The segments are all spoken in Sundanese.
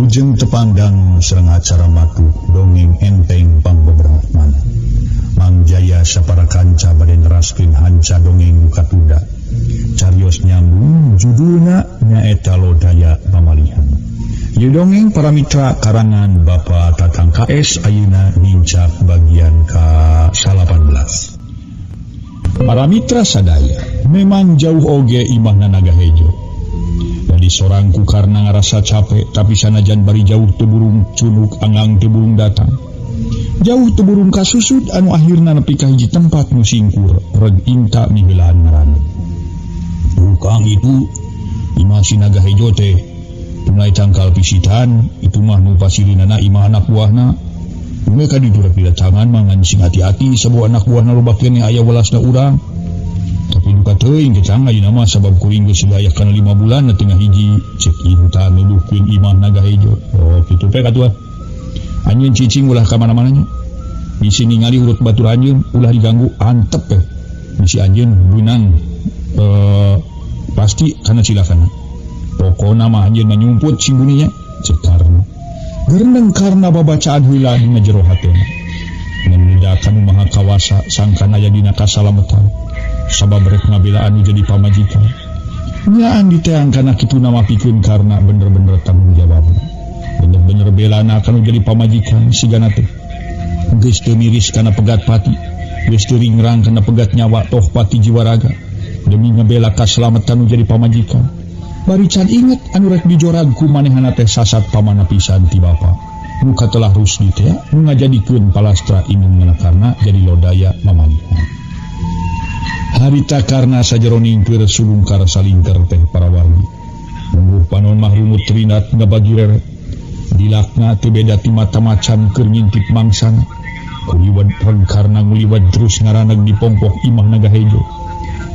Wilujeng tepangdang sareng acara matuh dongeng enteng pangbeberahmana. Mang Jaya sapara kanca bade neraskeun hanca dongeng nu katunda. Carios nyambung judulna nyaeta Lodaya Pamalihan. Ieu dongeng para mitra karangan Bapak Tatang KS ayeuna nincak bagian ka-18. Para mitra sadaya, memang jauh oge imahna Naga Hejo. Jadi sorangku karena ngerasa capek, tapi sanajan bari jauh teu burung cunuk anggang teu burung datang. Jauh teu burung kasusut anu akhirna nepi ka hiji tempat nu singkur reg inta miheulaan ngaran. Tukang itu imah si Naga Hejo teh mulai cangkal pisitan itu mah nu pasirinana imah anak buahna. Mereka ditu rek didatangan mah ngan sing hati-hati sabuah anak buahna loba keneh aya welasna urang. Tapi duka teuing ge cang ayeuna mah sabab kuring geus aya kana 5 bulan na tengah hiji cek inta nuduhkeun imah Naga Hejo. Oh kitu pe katuah. Anjeun cicing ulah ka mana-mana nya. Bisi ningali urut batur anjeun ulah diganggu antep pe. Bisi anjeun beunang pasti kana cilakana. Pokona mah anjeun mah nyumput sing buninya cek karna. Gerendeng karna babacaan heula dina jero hatena. Ngeundakan maha kawasa sangkan aya dina kasalametan. Sabab rek ngabelaan jadi pamajikan. Nyaan diteang kana kitu nama pikeun karna bener-bener tanggung jawab. Bener-bener belana kanu jadi pamajikan sigana teh. Geus teu miris kana pegat pati, geus teu ringrang kana pegat nyawa toh pati jiwa raga. Demi ngabela kaslametan nu jadi pamajikan. Bari can inget anu rek dijorag ku manehna teh sasat pamana pisan ti bapa. Nu katelah Rusdi teh nu ngajadikeun palastra indungna karna jadi lodaya mamalihan. Harita karna sajeroning keur sulungkar salingker teh para wargi. Mungguh panon mah rumut rinat ngabagi reret. Dilakna teu beda ti mata macan keur ngintip mangsana. Kuliwat reg karna nguliwat terus ngaraneg di pongpok imah Naga Hejo.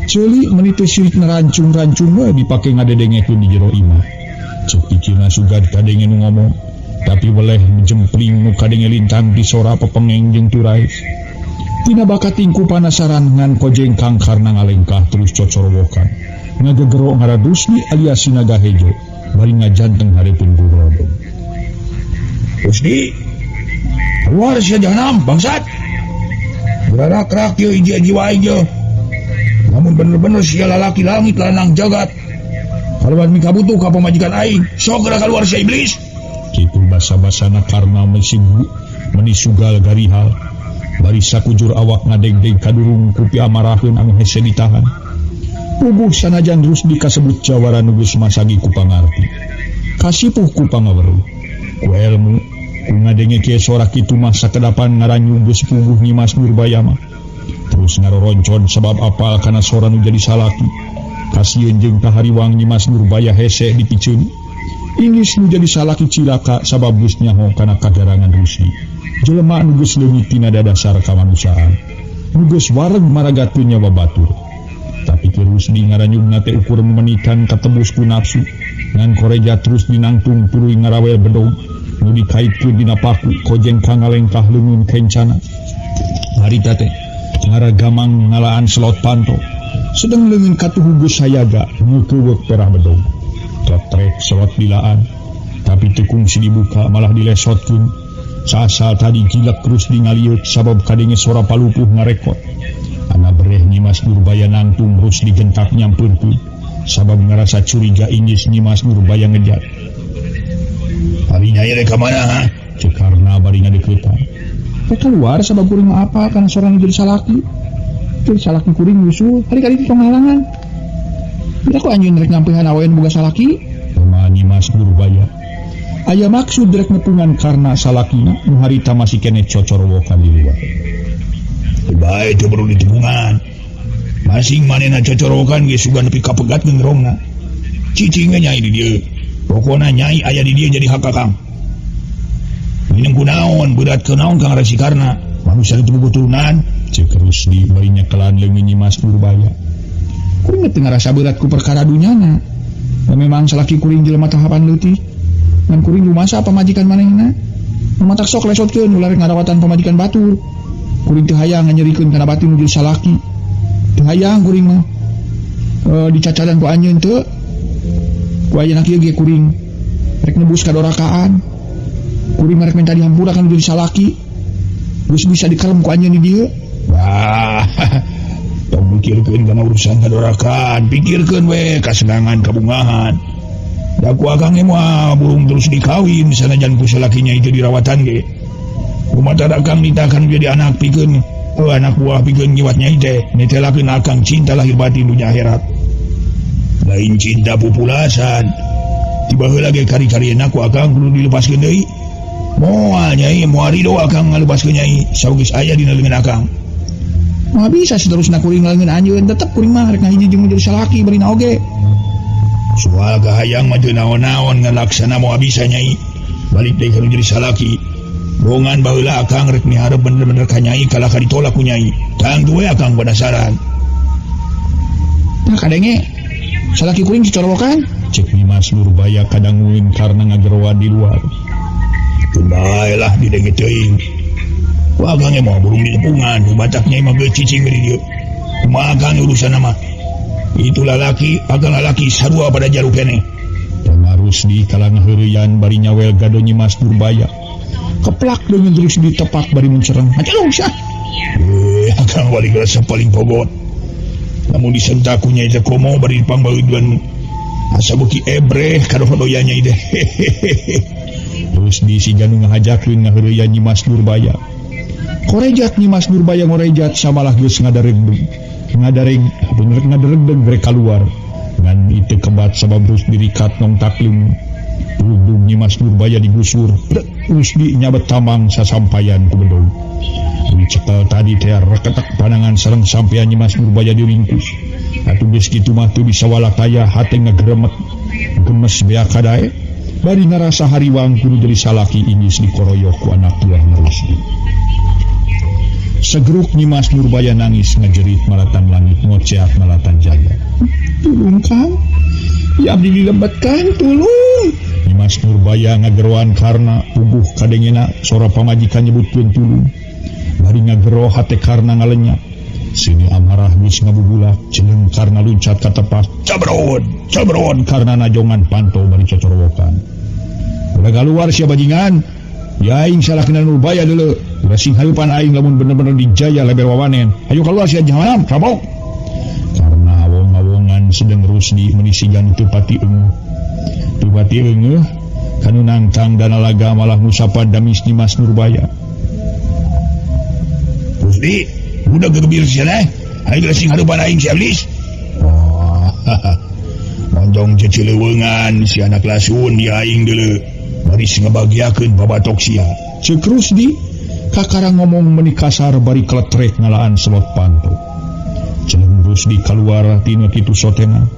Ceuli meuni teh sirik ngarancung-rancung we dipake ngadedengekeun di jero imah. Cek pikirna sugad kadenge nu ngomong, tapi weleh jempling nu kadenge lintang di sora pepengeng jeung turais. Tina bakat tingku panasaran ngan kojengkang karna ngalengkah terus cocorowokan. Ngagegero ngaran Rusdi alias si Naga Hejo, bari ngajanteng hareupeun gurodong. Rusdi, keluar sia jahanam bangsat. Gerak-gerak ieu hiji jiwa aing ieu. Namun bener-bener sia lalaki langit lanang jagat. Kaluar mika butuh ka pamajikan aing, sok geura kaluar sia iblis. Kitu basa-basana karna meni sugal garihal. Bari sakujur awak ngadegdeg kadurung ku piamaraheun anu hese ditahan. Puguh sanajan Rusdi kasebut jawara nu geus masagi ku pangarti. Kasipuh ku pangaweruh. Ku elmu, ku ngadenge kieu sora kitu mah sakedapan ngaranyu geus puguh Nyimas Nurbaya mah. Terus ngaroroncon sebab apal kana sora nu jadi salaki. Kasieun jeung kahariwang Nyimas Nurbaya hese dipiceun. Inggris nu jadi salaki cilaka sabab geus nyaho kana kagarangan Rusdi. Jelema nu geus leungit tina dadasar kamanusiaan. Nu geus wareg maragatkeun nyawa batur. Tapi keur Rusdi ngaranyugna teh ukur menikan katembus ku nafsu. Ngan koreja terus dinangtung tuluy ngarawel bedog nu dikaitkeun dina paku kojeng ka ngalengkah leungeun kencana. Harita teh ngaragamang ngalaan selot panto. Sedeng leungeun katuhu geus sayaga ngeukeweuk perah bedog. Totrek selot dilaan, tapi teu kungsi dibuka malah dilesotkeun. Sasal tadi gilek terus dingalieut sabab kadenge sora palupuh ngarekot. Ana bereh Nyimas Nurbaya nangtung terus digentak nyampeurkeun sabab ngarasa curiga inggis Nyimas Nurbaya ngejat. Ari nyai rek ka mana ha? Cek karna bari ngadeuketan. Rek keluar sabab kuring mah apa kana sora nu jadi salaki. Jadi salaki kuring nyusul hari kali itu penghalangan. Bila ku anjeun rek nyampehan awean boga salaki? Kumaha Nyimas Nurbaya? Aya maksud rek nepungan karna salakina nu harita masih keneh cocorowokan di luar. Bae teu perlu ditepungan. Masing manehna cocorowokan geus sugan nepi ka pegat gengerongna. Cicing ge nyai di dieu. Pokona nyai aya di dieu jadi hak kakang. Mineng kunaon berat kunaon Kang Resi Karna. Manusia teu boga turunan. Cek Rusdi bari nyekelan leungeun Nyimas Nurbaya. Kuring teu ngarasa berat ku perkara dunyana. Da memang salaki kuring jelema tahapan leutik. Ngan kuring rumasa pamajikan manehna. Matak sok lesotkeun ulah rek ngarawatan pamajikan batur. Kuring teu hayang nganyerikeun kana batin nu jadi salaki. Teu hayang kuring mah. Dicacadan ku anjeun teu. Ku ayeuna kieu ge kuring. Rek nebus kadorakaan. Kuring mah rek minta dihampura kan jadi salaki. Geus bisa dikerem ku anjeun di dieu. Wah, tong mikirkeun kana urusan kadorakaan, pikirkeun we kasenangan kabungahan. Da ku akang ge moal burung terus dikawin sanajan ku salakinya itu dirawatan ge. Kumaha akang nitakan jadi anak pikeun, anak buah pikeun ngiwat nyai teh, nitelakeun akang cinta lahir batin dunya akhirat. Lain cinta pupulasan. Tiba heula ge kari-karieuna ku akang kudu dilepaskeun deui. Moal nyai, moal rido akang ngalepaskeun nyai, saugis aya dina leungeun akang. Moal bisa seterusna kuring ngaleungeun anjeun, tetep kuring mah rek ngahiji jeung jadi salaki barina oge. Soal kahayang mah teu naon-naon ngan laksana moal bisa nyai. Balik deui ka nu jadi salaki. Bongan baheula akang rek miharep bener-bener ka nyai kalah ka ditolak ku nyai. Tangtu we akang penasaran. Nah kadenge salaki kuring cicorowokan. Cek Nyimas Nurbaya kadangueun karena ngageroan di luar. Keun bae lah didenge teuing. Ku akang ge moal burung ditepungan, nu batak nyai mah geus cicing di dieu. Kumaha akang urusanna mah? Itu lalaki, akang lalaki sarua pada jaru keneh. Pangarusdi kalah ngaheureuyan bari nyawel gado Nyimas Nurbaya. Keplak deungeun terus ditepak bari mencereng. Aduh sia. Akang wali rasa paling pogot. Namun disentak ku nyai teh komo bari dipangbaeuduan asa beuki ebreh kadohodoya nyai teh. Terus di siga nu ngahajakeun ngaheureuyan Nyimas Nurbaya. Korejat Nyimas Nurbaya ngorejat samalah geus ngadaregdeg. Ngadareng bener ngaderegdeg rek kaluar. Ngan itu kebat sabab terus dirikat nong taklim. Tudung Nyimas Nurbaya digusur. Terus di nyabet tamang sasampayan ku bedog. Dicekel tadi teh reketek panangan sareng sampean Nyimas Nurbaya diringkus. Atuh geus kitu mah teu bisa walakaya hate ngageremet. Gemes beak kadae. Bari ngarasa hariwang kudu jadi salaki inggis dikoroyok ku anak buah Rusdi. Segeruk Nyimas Nurbaya nangis ngejerit maratan langit ngoceak maratan jagat. Tulung Kang, ya abdi dilebetkan tulung. Nyimas Nurbaya ngageroan karena puguh kadengena sora pamajikan nyebutkeun tulung. Bari ngagero hate karena ngalenyak. Sini amarah geus ngabubulak jeneng karena luncat ka tepas. Cabron, cabron karena najongan panto bari cocorowokan. Udah keluar sia bajingan. Ya aing salah kenal Nurbaya dulu. Udah sing hareupan aing lamun bener-bener dijaya leber wawanen. Ayo keluar sia jahanam, rabok. Karena awong-awongan sedang Rusdi menisigan teu pati eungeuh. Teu pati eungeuh kanu nangtang dana laga malah ngusapan damis Nyimas Nurbaya. Rusdi, udah gegebir sia teh. Aing sing hareupan aing si iblis. Wah, montong cecileuweungan si anak lasun di aing deuleu. Baris ngebagiakeun babatok sia. Ceuk Rusdi kakara ngomong meuni kasar bari kletrek ngalaan selot panto. Cenah Rusdi kaluar tina kitu sotena.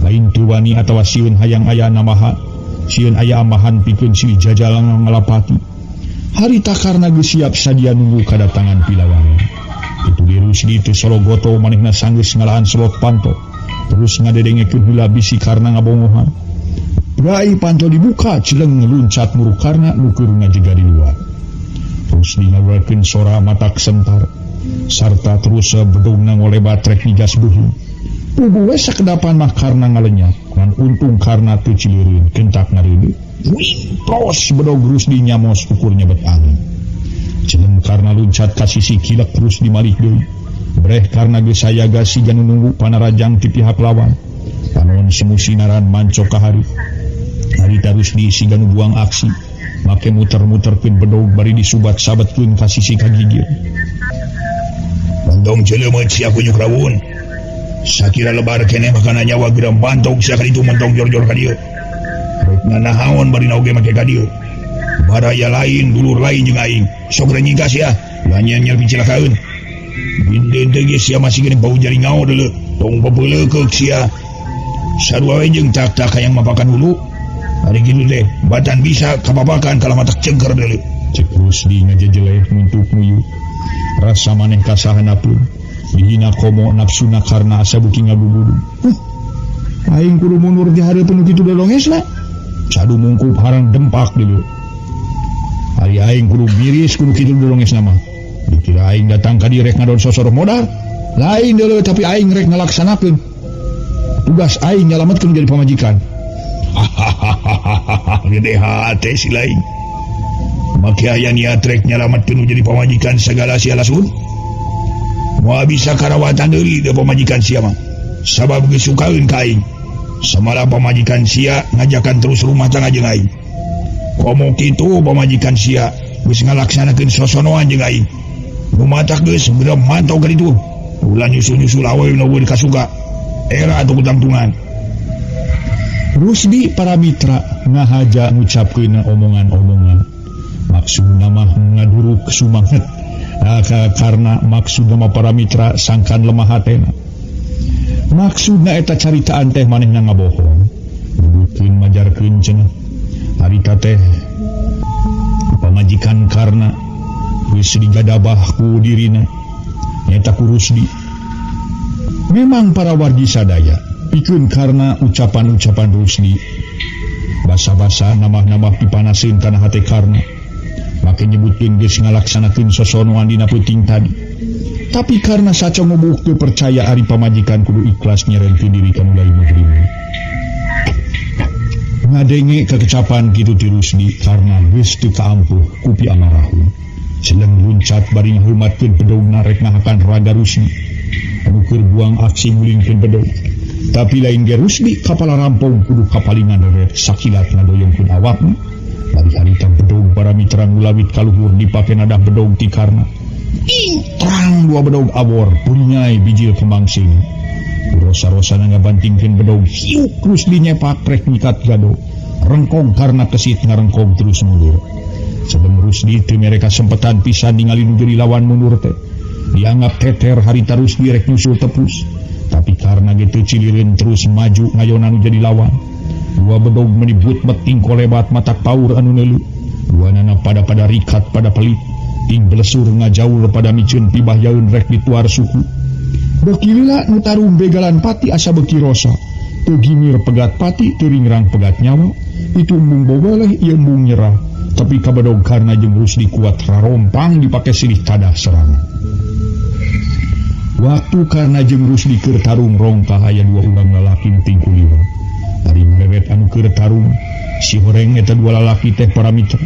Lain teu wani atawa sieun hayang aya namaha. Sieun aya amahan pikeun si jajalang ngalapati. Harita karna geus siap sadia nunggu kadatangan pilawangan. Itu di Rusdi teu sologoto manehna sanggeus ngalaan selot panto. Terus ngadedengekeun heula bisi karna ngabongohan. Rai panto dibuka cileng luncat muruk karna nu keur ngajega di luar. Terus dingaluarkeun sora matak sentar sarta terus bedogna ngolebat rek migas beuheung. Puguh we sakedapan mah karna ngalenyak ngan untung karna teu cileureun kentak ngareudeuh. Wing pros bedog Rusdi nyamos ukur nyebet angin. Cileng karna luncat ka sisi kilek terus dimalik deui. Breh karna geus sayaga siga nu nunggu panarajang ti pihak lawan. Panon semu sinaran mancok ka hareup. Harita Rusdi siga nu buang aksi, make muter-muterkeun bedog bari disubat-sabetkeun ka sisi kagigir. Montong ceuleumeuh sia kunyuk rawun. Sakira lebar keneh makana nyawa geura pantog sia ka ditu montong jor-jor ka dieu. Rek nganahaon bari oge make ka dieu. Baraya lain, dulur lain jeung aing. Sok nyingka sia, ulah nyer-nyer picilakaeun. Bindeun teh geus sia masih geuning bau jaringao deuleu. Tong pepeulekeuk sia. Sarua we jeung tak-tak hayang mapakan hulu. Ari kitu teh batan bisa kapapakan kalah matak cengker deuleu. Cek Rusdi ngajejeleh nguntuk nguyu. Rasa maneh kasahana pun dihina komo nafsuna karna asa beuki ngabubudung. Aing kudu mundur di hareupeun kitu dodongesna. Cadu mungkup harang dempak deuleu. Ari aing kudu miris kudu kitu dodongesna mah. Dikira aing datang ka dieu rek ngadon sosor modal. Lain deuleu tapi aing rek ngalaksanakeun tugas aing nyalametkeun jadi pamajikan. Hahaha gede hate si lain. Make aya niat rek nyalametkeun jadi pamajikan segala sia lasun. Moal bisa karawatan deui da pamajikan sia mah. Sabab geus sukaeun ka aing. Samalah pamajikan sia ngajakan terus rumah tangga jeung aing. Komo kitu pamajikan sia geus ngalaksanakeun sosonoan jeung aing. Nu matak geus geura mantau ka ditu. Ulah nyusul-nyusul awewe nu euweuh kasuka. Era atuh kutangtungan. Rusdi para mitra ngahaja ngucapkeun omongan-omongan. Maksudna mah ngaduruk sumanget. Karena maksudna mah para mitra sangkan lemah hatena. Maksudna eta caritaan teh manehna ngabohong. Nyebutkeun majarkeun cenah. Harita teh pamajikan Karna geus digadabah ku dirina nyaeta ku Rusdi. Memang para wargi sadaya pikeun karena ucapan-ucapan Rusdi basa-basa namah-namah pipanaseun kana hate Karna. Make nyebutkeun geus ngalaksanakeun sosonoan dina peuting tadi. Tapi karena sacongobuh teu percaya ari pamajikan kudu ikhlas nyerenkeun diri ka nu lain muhrim. Ngadenge kekecapan kitu ti Rusdi karena geus teu kaampuh ku piamarahun. Sedeng luncat bari ngaheumatkeun bedogna rek ngahakan raga Rusdi. Anu keur buang aksi ngulingkeun bedog. Tapi lain ge Rusdi kapala rampong kudu kapalingan reret sakilat ngadoyongkeun awakna. Bari harita bedog para mitra ngulawit kaluhur dipake nadah bedog ti Karna. Intrang dua bedog awor punyai bijil kemangsing. Rosa-rosana ngabantingkeun bedog hiuk Rusdi nyepak rek nyikat gado. Rengkong karena kesit ngarengkong terus mundur. Sebelum Rusdi teu mere kasempetan pisan ningali nu jadi lawan mundur teh. Dianggap teter harita Rusdi rek nyusul tepus. Tapi karena gitu cilirin terus maju ngayonan nu jadi lawan. Dua bedog menibut meting kolebat mata paur anu neulu. Dua nana pada-pada rikat pada pelit. Ting belesur ngajaul pada miceun tibah yaun rek dituar suku. Beuki lila nu tarung begalan pati asa beuki rosa. Teu gimir pegat pati teu ringrang pegat nyawa. Itu embung boboleh ieu embung nyerah. Tapi kabedog karena jeung Rusdi kuat rarompang dipake silih tadah serangan. Waktu karena jeung Rusdi keur tarung rongkah aya dua urang lalaki nu tingku liwat. Ari mewet anu keur tarung si horeng eta dua lalaki teh para mitra.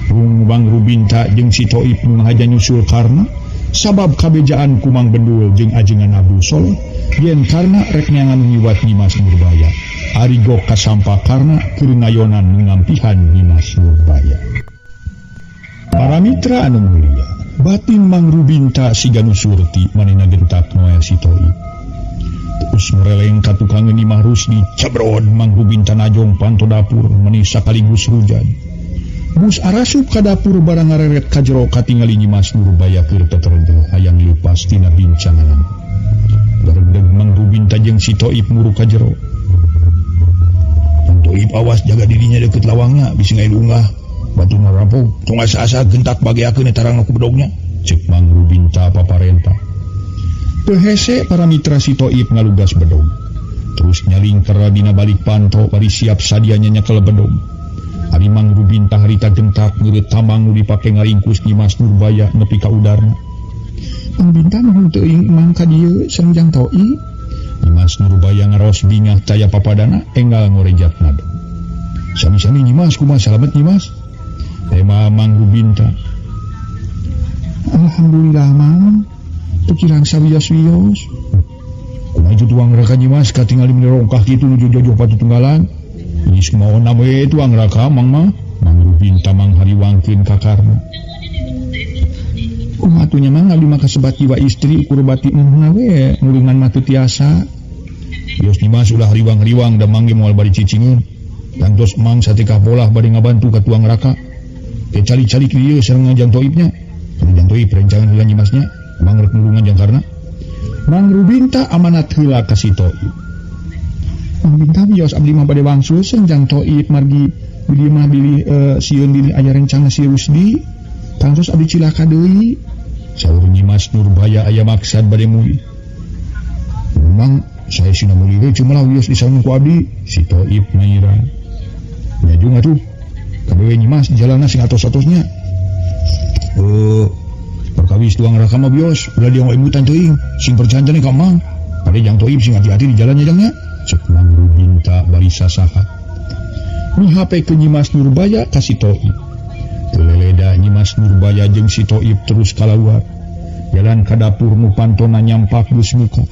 Rung Bang Rubinta jeung si Toib nu ngahaja nyusul Karna sabab kabejaan ku Mang Bendul jeung ajengan Abdul Soleh yen Karna rek neangan ngiwat Nyimas Nurbaya. Ari gok kasampa Karna keur ngayonan nu ngampihan Nyimas Nurbaya. Para mitra anu mulia, batin Mang Rubinta siga nu surti manehna gentak noel si Toib. Terus mereleng ka tukang Imah Rusdi, cebrod Mang Rubinta najong panto dapur meni sakaligus hujan. Bus arasup ka dapur barang ngareret ka jero katingali Nyimas Nurbaya keur teterendel hayang leupas tina bincanganan. Garedeg Mang Rubinta jeung si Toib muru ka jero. Mang Toib awas jaga dirinya deket lawangna bisi ngain unggah. Batu ngarampog tong asa-asa gentak bageakeun eta tarangna ku bedognya. Cek Mang Rubinta paparenta. Teu hese para mitra si Toib ngalugas bedog. Terus nyalingker dina balik panto bari siap sadia nyekel bedog. Ari Mang Rubinta harita gentak ngeureut tamang nu dipake ngaringkus Nyimas Nurbaya nepi ka udarna. Mang Binta nuhun teuing mang ka dieu sareng Jang Toib. Nyimas Nurbaya ngaros bingah taya papadana enggal ngorejat nada. Sami-sami Nyimas kumaha salamet Nyimas? Tema Mang Rubinta. Alhamdulillah Mang. Teu kirang sawios-wios. Kumaha itu tuang raka Nyimas katingali meni rongkah kitu nuju jojoh patutunggalan. Geus maona we tuang raka Mang mah. Mang Rubinta mang hariwangkeun ka Karna. Kumaha atuh nya Mang abdi mah kasebat jiwa istri ukur bati mah we nulungan mah teu tiasa. Bios Nyimas ulah hariwang-hariwang da Mang ge moal bari cicingeun. Tangtos Mang satikah polah bari ngabantu ka tuang raka. Ke calik-calik ieu sareng Jang Toibnya. Jang Toib rencangan heula Nyimasnya. Mang rek nulungan Jang Karna. Mang Rubinta amanat heula ka si Toib. Mang Rubinta bios abdi mah bade wangsul sareng Jang Toib margi bilih mah bilih sieun bilih aya rencana si Rusdi. Tangtos abdi cilaka deui. Saur Nyimas Nurbaya aya maksad bade mulih. Mang saya sina mulih we cuma lah wios disanung ku abdi. Si Toib ngaira. Nyajung atuh. Kadewe Nyimas jalanna sing atos-atosnya. Perkawis tuang raka mah bios, ulah dia imutan teuing, sing percanten ka Mang. Ade Jang Toib sing hati-hati di jalannya jangnya. Cek Mang Rubinta bari sasaha. Mihape ke Nyimas Nurbaya ka si Toib. Teu leleda Nyimas Nurbaya jeung si Toib terus kaluar. Jalan ka dapur nu pantona nyampak geus muka.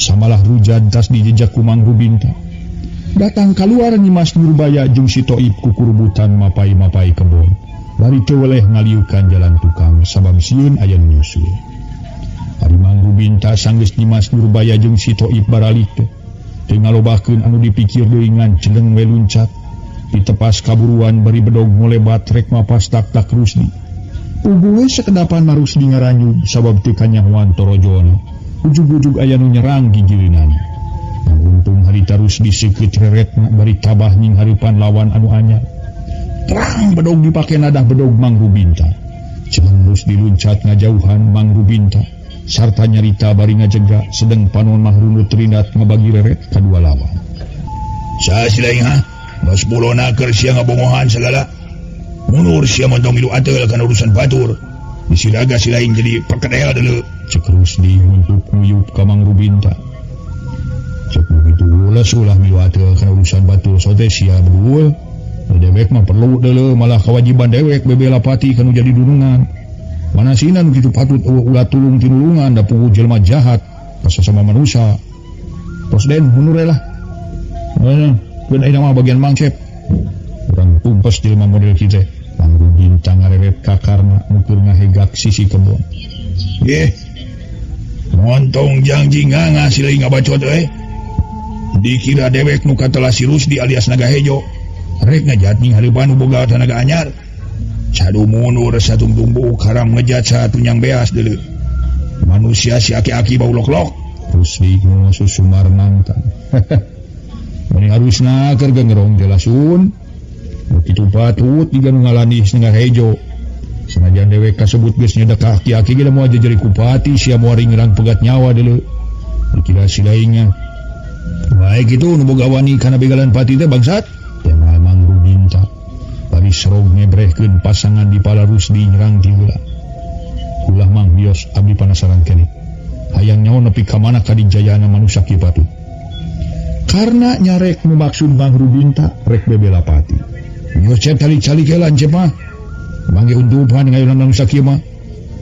Samalah rujan tas dijejak ku Mang Rubinta. Datang kaluar Nyimas Nurbaya jeung si Toib kukurubutan mapai-mapai kebon. Bari teu weleh ngaliukan jalan tukang sabab sieun aya nu nyusul. Ari Mang Rubinta sanggeus Nyimas Nurbaya jeung si Toib baralik teh. Teu ngalobakeun anu dipikir deui ngan celeng we luncat. Ditepas kaburuan bari bedog ngolebat rek mapas tak-tak Rusdi. Puguh we sakedapan mah Rusdi ngaranyug sabab teu kanyahoan torojona. Ujug-ujug aya nu nyerang gigireunana. Ngan untung harita Rusdi seukeut reretna bari tabah nying hareupan lawan anu anyar. Terang bedog dipake nadah bedog Mang Rubinta. Celeng Rusdi luncat ngajauhan Mang Rubinta. Sarta nyarita bari ngajega sedeng panon mah runut rindat ngabagi reret kadua lawan. Saha si lain ha? Geus bolona keur sia ngabongohan sagala. Mundur sia montong milu ateul kana urusan batur. Disiraga si lain jadi perkedel deuleu. Cek Rusdi untuk nguyup ka Mang Rubinta. Cek begitu ulah ulah milu ateul kana urusan batur sote sia bedul. Dewek mah perlu deuleu malah kewajiban dewek bebela pati kanu jadi dunungan. Mana sina nu kitu patut ulah tulung tinulungan da puguh jelema jahat kasasama manusia. Tos den mundur lah. Keun ayeuna mah bagian Mang Cep. Urang tumpes jelema model kieu teh. Mang Rubinta ngareret ka Karna nu keur ngahegak sisi kebon. Ye. Montong janji nganga silih ngabacot euy. Dikira dewek nu katelah si Rusdi alias Naga Hejo. Rek ngejat ning hareupan nu boga tanaga anyar. Cadu mundur satungtung buuk haram ngejat satunyang beas deuleu. Manusia si aki-aki bau lok-lok. Rusdi nu susumar nangtang. Meni harusna keur gengerong jelasun. Nu kitu patut jiga nu ngalandih Naga Hejo. Sanajan dewek kasebut geus nyedek ka aki-aki ge moal jejeri kupati sia moal ringrang pegat nyawa deuleu. Dikira si lainnya. Bae kitu nu boga wani kana begalan pati teh bangsat. Tema Mang Rubinta. Bari serog ngebrehkeun pasangan di pala Rusdi nyerang ti heula. Ulah Mang bios abdi panasaran keneh. Hayang nyaho nepi ka mana kadijayana manusia kieu patut. Karena nyarek nu maksud Mang Rubinta rek bebela pati. Bios cep calik-calik heula lanceuk mah. Mangge untupan ngayeunan manusia kieu mah.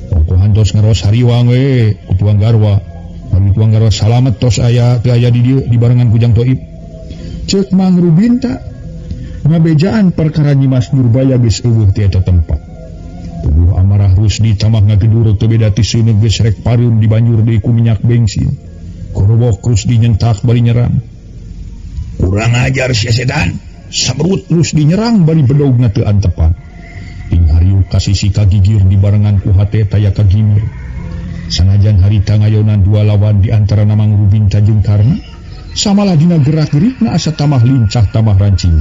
Tokohan tos ngaros hariwang we ku tuang garwa. Bari tuang garwa salamet tos aya teu aya di dieu dibarengan ku Jang Toib. Ceuk Mang Rubinta ngabejaan perkara Nyimas Nurbaya geus eueuh ti eta tempat. Tubuh amarah Rusdi tamah ngagedur teu beda ti seuneu geus rek pareum dibanjur deui ku minyak bensin. Korobok Rusdi nyentak bari nyerang. Kurang ajar sia setan. Sabrut Rusdi nyerang bari bedogna teu antepan. Ting hariuk ka sisi kagigir dibarengan ku hate taya kagimir. Sanajan harita ngayonan dua lawan di antara Mang Rubinta jeung Karna, samalah dina gerak-gerikna asa tamah lincah tamah rancing.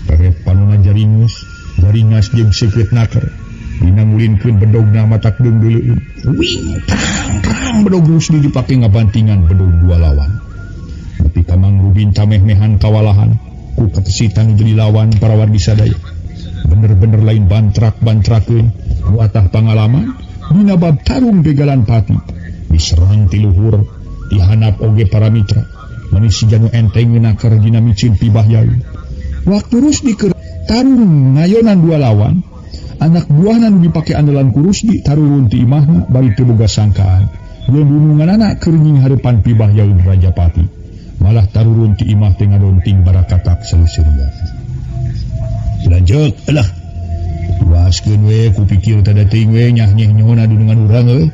Reret panona jaringus, jaringas jeung seukeut naker. Dina ngulinkeun bedogna matak deung-deuleueun. Wing tang tang bedog Rusdi dipake ngabantingan bedog dua lawan. Nepi ka Mang Rubinta meh-mehan kawalahan, ku katesitan jadi lawan para wargi sadaya. Bener-bener lain bantrak-bantrakeun nu atah pangalaman dina bab tarung begalan pati. Diserang ti luhur, dihanap oge para mitra. Mani si janu enteng naker dina micin pibahyaeun. Waktu Rusdi keur tarung ngayonan dua lawan, anak buahna nu dipake andalan ku Rusdi tarurun ti imahna bari teu boga sangkaan. Yeun dununganana keur nying hareupan pibahyaeun Raja Pati. Malah tarurun ti imah teh ngadonting barakatak saleuseureun. Lanjut lah. Waskeun we ku pikir tada teuing we nyah nyeh nyohona dunungan urang euy.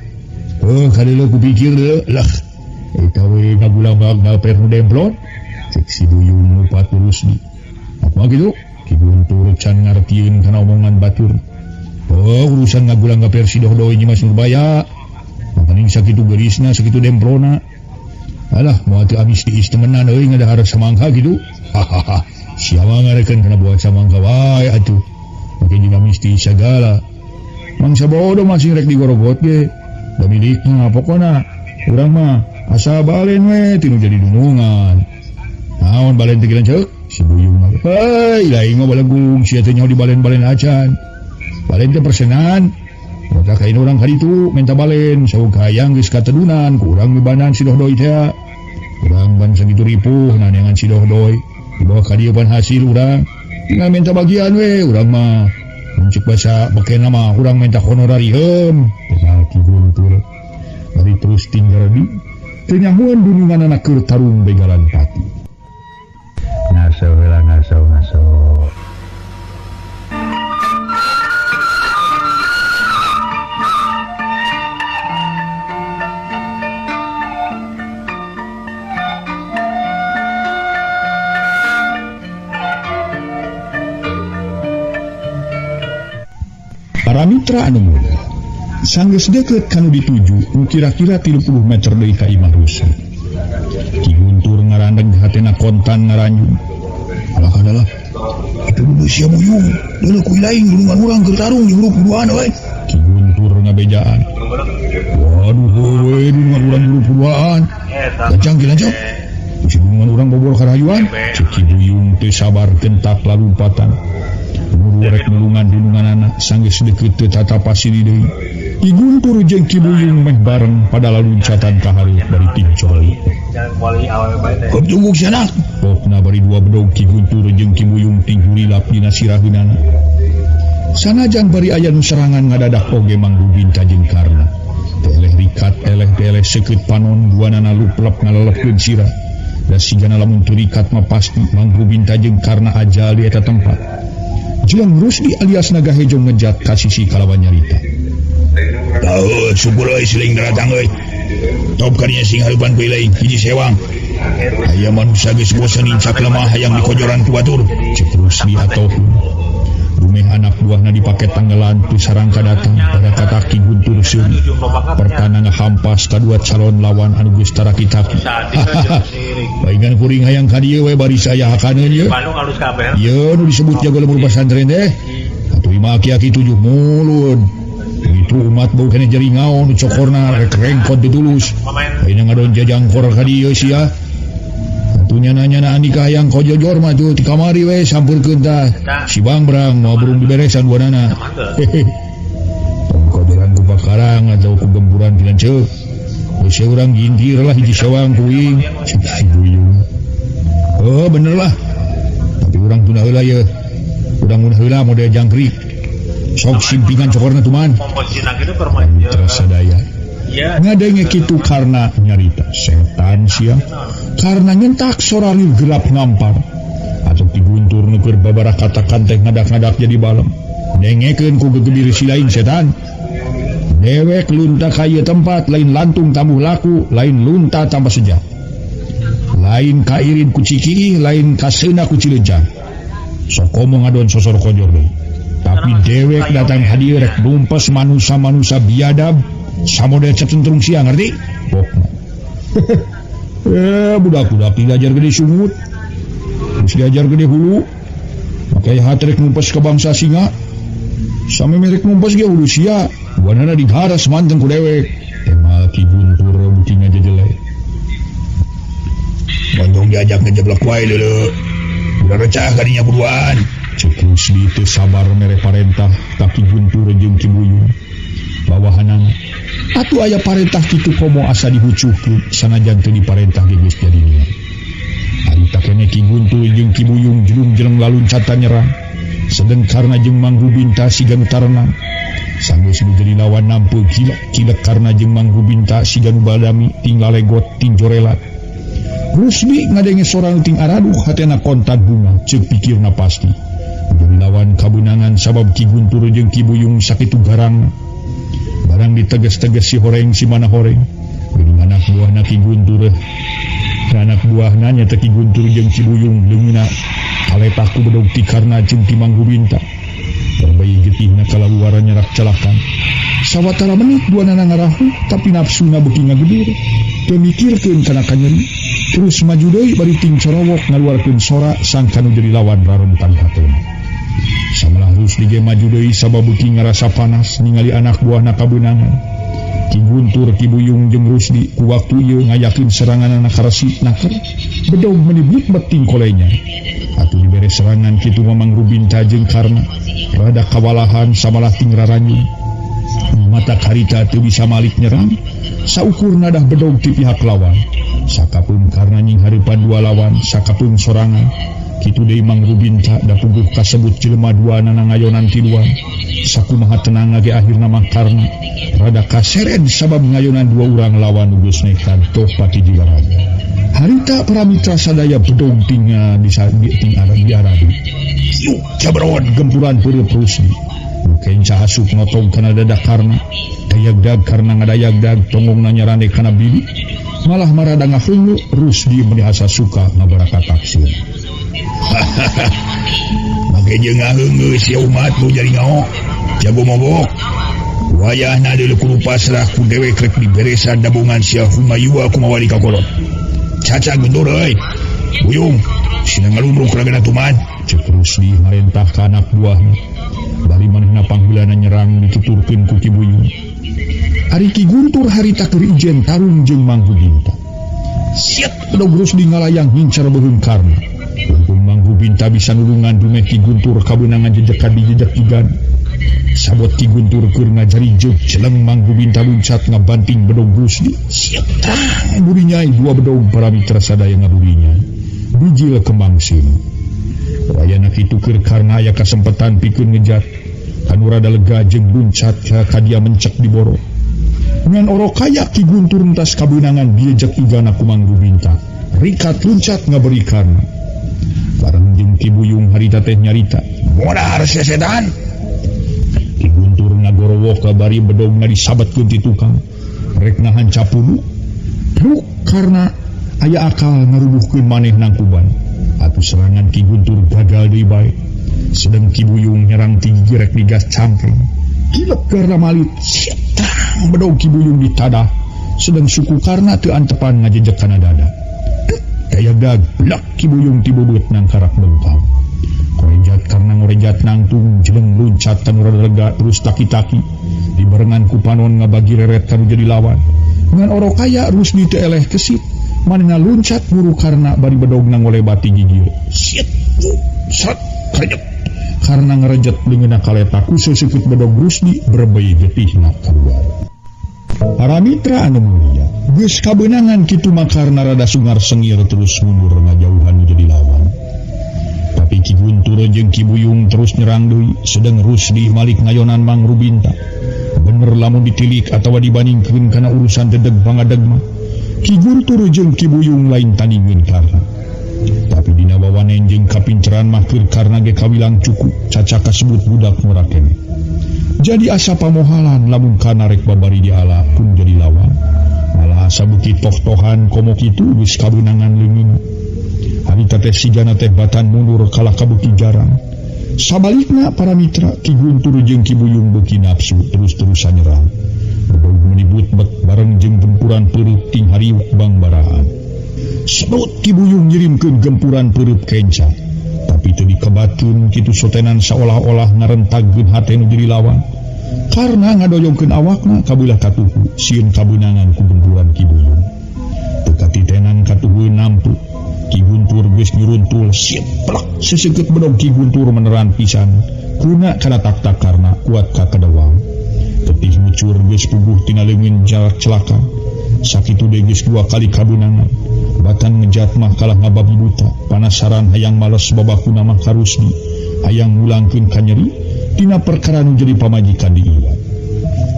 Heuh kadeuleu ku pikir deuleu lah. Eta we ngagulabag ngaper nu demplon. Cek si Buyung nu patu Rusdi. Kumaha kitu? Ki Guntur can ngartieun kana omongan batur. Oh, urusan ngagulang ngaper si Dohdoy Nyimas Nurbaya. Makaning sakitu geurisna, sakitu demplona. Alah, moal teu amis diis temenan euy ngadahar samangka kitu. Hahaha. Siapa ngarekeun kana buat samangka wae atuh. Make jeung amis diis sagala. Mangsa bodoh masih rek digorogot ge. Da milikna pokona urang mah asa balen we tinu jadi dunungan. Naon balen teh ceuk? Si Buyung mah. Heuy, lain mah balegung sia teh nyaho dibalen-balen acan. Balen teh persenan. Maka kain urang kaditu minta balen, saug hayang geus katedunan, ku urang mibanan si Dohdoy teh. Urang ban sakitu ripuh naneangan si Dohdoy. Dibawa ka dieu pan hasil urang. Tinggal minta bagian we urang mah. Mun cek basa beken mah urang minta honorarium. Tegal Ki Guntur. Bari terus tinggal di teu nyahoeun dununganana keur tarung begalan pati. Ngaso heula ngaso ngaso. Para mitra anu mulia, sanggeus deukeut kanu dituju nu kira-kira 30 meter deui ka imah Rusli. Ki Guntur ngarandeg hatena kontan ngaranjung. Alah adalah itu dulu sia buyung, deuleu ku lain dunungan urang keur tarung di huruf duaan we. Ki Guntur ngabejaan. Waduh heueuh dunungan urang huruf duaan. Gancang ki lanjut. Si dunungan urang bobor karayuan. Cek Ki Buyung teu sabar kentak lalumpatan. Rek nulungan dununganana sanggeus deukeut teu tatapa sili deui. Ki Guntur jeung Ki Buyung meh bareng pada laluncatan ka hareup bari tingcoli. Kop tungguk sianak. Pokna bari dua bedog Ki Guntur jeung Ki Buyung ting hurilap dina siraheunana. Sanajan bari aya nu serangan ngadadak oge Mang Rubinta jeung Karna. Teleh rikat eleh-eleh seukeut panon duanana luplep ngalelepkeun sirah. Da sigana lamun teu rikat mah pasti Mang Rubinta jeung Karna ajal di eta tempat. Jeleng Rusdi alias Naga Hejo ngejat ka sisi kalawan nyarita. Tahu syukur euy siling datang euy. Top kadinya sing hareupan ku lain hiji sewang. Aya manusia geus bosen nincak lemah hayang dikojoran ku batur. Cek Rusdi atohun. Dumeh anak buahna dipake tanggelan tu sarangka datang pada kata Ki Guntur seuri. Pertana ngahampas kadua calon lawan anu geus tarakitaki. Baingan kuring hayang ka dieu we bari saya hakaneun ieu. Ieu nu disebut jago lembur pasantren teh. Atuh imah aki-aki tujuh mulun. Itu umat bau keneh jaringau nu cokorna rek rengkot ditulus. Ayeuna ngadon jajangkor ka dieu sia. Atuh nyana andika hayang kojojor mah tuh ti kamari we sampurkeun tah. Si Bangbrang moal burung diberesan duanana. Hehe. Kojoran ku pakarang atau ku gempuran ti lanceuk. Geus urang gintir lah hiji sewang kuing. Cek si Buyung. Oh bener lah. Tapi urang tunda heula ye. Urang mun heula model jangkrik. Sok simpingan cokorna tuman. Mitra sadaya. Ngadenge kitu karena nyarita setan sia. Karena nyentak sorarir gelap ngampar. Atau Ki Guntur nu keur babarah katakan teh ngadak-ngadak jadi balem. Dengekeun ku gegebir si lain setan. Dewek lunta ka ieu tempat lain lantung tamuh laku, lain lunta tambah sejak. Lain kairin ku Cikiih, lain kaseuna ku Cileunca. Sok komo ngadon sosor kojor deui. Tapi dewek datang hadir rek numpes manusia-manusia biadab samodel cecentrung sia ngerti? Pokna. Budak-budak diajar gede sungut. Geus diajar gede hulu. Make hatrek numpes ke bangsa singa. Sami merek numpes ge hulu sia. Duanana digaras manteng ku dewek. Temal Ki Guntur beuki ngajejele. Bandung diajak ngejeblek wae leuleuk. Udah recah kadinya buruan. Cek Rusdi teu sabar mere parentah ka Ki Guntur jeung Ki Buyung. Bawahanana atuh aya parentah kitu komo asa dihucuhkeun sanajan teu diparentah ge geus jadi niat. Harita keneh Ki Guntur jeung Ki Buyung jelung-jeleng laluncatan nyerang. Sedeng Karna jeung Mang Rubinta siga nu tarenang. Sanggeus nu jadi lawan nampe gila-gila Karna jeung Mang Rubinta siga nu badami ting lalegot ting jorelat. Rusdi ngadenge sora nu ting araduh hatena kontan bunga ceuk pikirna pasti. Jadi lawan kabeunangan sabab Ki Guntur jeung Ki Buyung sakitu garang. Barang diteges-teges si horeng si mana horeng. Geuning anak buahna Ki Guntur. Anak buahna nya teh Ki Guntur jeung Ki Buyung leungeunna kaletak ku bedog ti Karna jeung ti Mang Rubinta. Barbayi getihna kalaluaran nyarak calakan. Sawatara menit duanana ngarahu tapi nafsuna beuki ngagedur. Teu mikirkeun kana kanyeri. Terus maju deui bari ting corowok ngaluarkeun sora sangka nu jadi lawan rarentan hatena. Samalah Rusdi ge maju deui sabab beuki ngarasa panas ningali anak buahna kabeunangan. Ki Guntur, Ki Buyung jeung Rusdi ku waktu ieu ngayakeun seranganana karesip naker. Bedog meuni butbet ting kolenya. Atuh dibere serangan kitu mah Mang Rubinta jeung Karna rada kawalahan samalah ting raranyung. Mata karita teu bisa malik nyerang. Saukur nadah bedog ti pihak lawan. Sakapeung Karna nying hareupan dua lawan, sakapeung sorangan. Kitu deui Mang Rubinta da puguh kasebut jelema duanana ngayonan tiluan. Sakumaha tenang ge akhirna mah Karna rada kaseren sabab ngayonan dua urang lawan nu geus nekat toh pati jigaraga. Harita para mitra sadaya bedog tinga di ting aradu. Yuk cabron gempuran peureub Rusdi. Nu kenca asup notong kana dada Karna. Dayagdag karena ngadayagdag tonggongna nyarande kana bibi. Malah marada ngahungu Rusdi meuni asa suka ngabaraka taksir. Make jeung ngaheungeu sia umat nu jadi ngaok. Jago mogok. Wayahna deuleu kudu pasrah ku dewek rek diberesan dabongan sia humayua kumawali ka kolot. Caca gendor euy. Buyung, sina ngalumruk ragana tuman. Cek Rusdi marentah ka anak buahna. Bari manehna pangheulana nyerang dituturkeun ku Ki Buyung. Ari Ki Guntur harita keur ijen tarung jeung Mang Rubinta. Siet bedog Rusdi ngalayang ngincar beuheung Karna. Untung Mang Rubinta bisa nulungan dumeh Ki Guntur kabeunangan jejekan di jejak igan. Sabot Ki Guntur keur ngajarijeg jeleng Mang Rubinta luncat ngabanting bedog Rusdi. Siet tang burinyai dua bedog para mitra sadaya ngaburinyai. Bijil kembang sini. Wayana kitu keur Karna aya kasempatan pikeun ngejat. Kanu rada lega jeung luncat ka dia mencek di boro. Ngan oro kaya Ki Guntur entas kabeunangan diejek igana ku Mang Rubinta. Rikat luncat ngaberi Karna. Bareng jeung Ki Buyung harita teh nyarita. Modar sesetan. Ki Guntur ngagorowok bari bedogna disabetkeun ti tukang. Rek nahan capulu. Truk Karna aya akal ngarubuhkeun maneh nangkuban. Atuh serangan Ki Guntur gagal deui bae. Sedang Ki Buyung nyerang ti gigi rek digas cangkeng. Kilep Karna malit. Sietang bedog Ki Buyung ditadah. Sedang suku Karna teu antepan ngajejek kana dada. Dayagdag blak Ki Buyung ti beubeut nangkarak bengkang. Korejat Karna ngorejat nangtung jeleng luncat kanu rada lega terus taki-taki. Dibarengan ku panon ngabagi reret kanu jadi lawan. Ngan oro kaya Rusdi teu eleh kesit. Manehna luncat buru Karna bari bedogna ngolebati gigir. Siet sat kerejep. Karna ngerejet leungeunna kaleta ku seuseukut bedog Rusdi berebei getihna kaluar. Para mitra anu mulia, geus kabeunangan kitu mah Karna rada sungar sengir terus mundur ngajauhan nu jadi lawan. Tapi Ki Guntur jeung Ki Buyung terus nyerang deui, sedeng Rusdi malik ngayonan Mang Rubinta. Bener lamun ditilik atawa dibandingkeun kana urusan dedeg pangadeg mah, Ki Guntur jeung Ki Buyung lain tandingeun Karna. Tapi dina wawanen jeung kapinceran mah keur Karna ge kawilang cukup caca kasebut budak murah keneh. Jadi asa pamohalan lamun Karna rek babari diala pun jadi lawan. Malah asa beuki toh-tohan komo kitu geus kabeunangan leungeun. Harita teh sigana teh batan mundur kalah kabeuki jarang. Sabalikna para mitra Ki Guntur jeung Ki Buyung beuki nafsu terus-terusan nyerang. Bedog menibut bet bareng jeung gempuran peureut ting hariuk bangbaraan. Sedot Ki Buyung ngirimkeun gempuran peureut kenca. Tapi teu dikebatkeun kitu sotenan saolah-olah ngarentagkeun hate nu jadi lawan. Karna ngadoyongkeun awakna kabulah katuhu sieun kabeunangan ku gempuran Ki Buyung. Teu katitenan katuhu nampu. Ki Guntur geus nyuruntul siep plak seseukeut bedog Ki Guntur meneran pisan. Kuna kana tak-tak Karna kuat ka kadewang. Tetih mucur geus puguh tina leungeun jarak celaka. Sakitu deui geus dua kali kabeunangan. Batan ngejat mah kalah ngababi buta. Panasaran hayang males babakuna mah ka Rusdi. Hayang ngulangkeun ka nyeri tina perkara nu jadi pamajikan di iwan.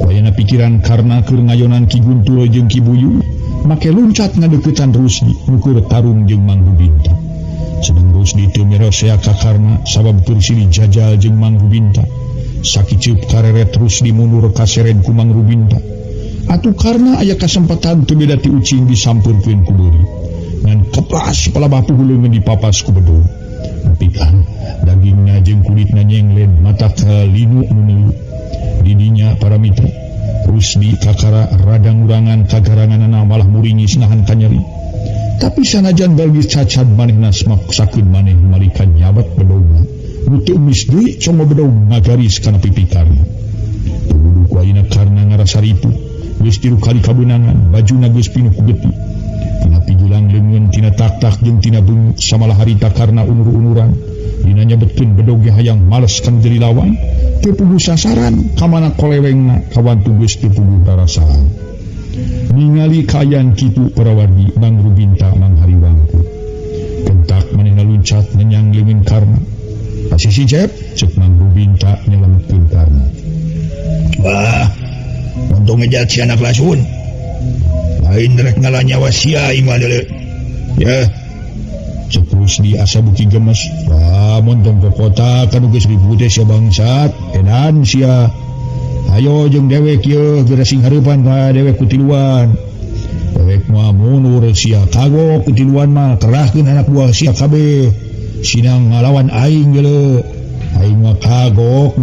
Ku ayana pikiran Karna keur ngayonan Ki Guntur jeung Ki Buyung, make luncat ngadeuketan Rusdi nu keur tarung jeung Mang Rubinta. Sedeng Rusdi teu merosea ka Karna sabab keur silih jajal jeung Mang Rubinta. Sakiceup kareret Rusdi mundur kaseren ku Mang Rubinta. Atuh Karna aya kasempatan teu beda ti ucing disampeurkeun ku beuri. Ngan keplas palabah puhulungeun dipapas ku bedog. Nepi ka dagingna jeung kulitna nyenglen mata ka linu nu milu. Didinya para mitra Rusdi kakara rada ngurangan kagaranganana malah muringis nahan kanyeri. Tapi sanajan balgis cacad manehna smaksakeun maneh malikan nyabat bedogna. Nu teu emis deui congo bedog ngagaris kana pipi Karna. Tuduh ku ayeuna Karna ngarasa ripuh. Geus tilu kali kabeunangan, bajuna geus pinuh ku getih. Tina pijulang leungeun, tina tak-tak jeung tina beungeut samalah harita Karna unur-unuran. Dina nyabetkeun bedog ge hayang males kana jadi lawan. Teu puguh sasaran, kamana kolewengna kawantu geus teu puguh rarasaan. Ningali kaayaan kitu para wargi Mang Rubinta manghariwangku. Kentak manehna luncat laluncat ngenyang leungeun Karna. Asisi Cep, cek Mang Rubinta nyelametkeun Karna. Wah, untung ngejat si anak lasun. Lain rek ngalah nyawa sia imah deuleu. Ya. Cek Rusdi asa buki gemes. Wah, montong ke kota kan geus ribut teh sia bangsat. Edan sia. Ayo jeung dewek yeuh geura sing hareupan ka dewek ku tiluan. Dewek mah mundur sia kagok ku tiluan mah kerahkeun anak buah sia kabeh. Sinang ngalawan aing geuleuh. Aing mah kagok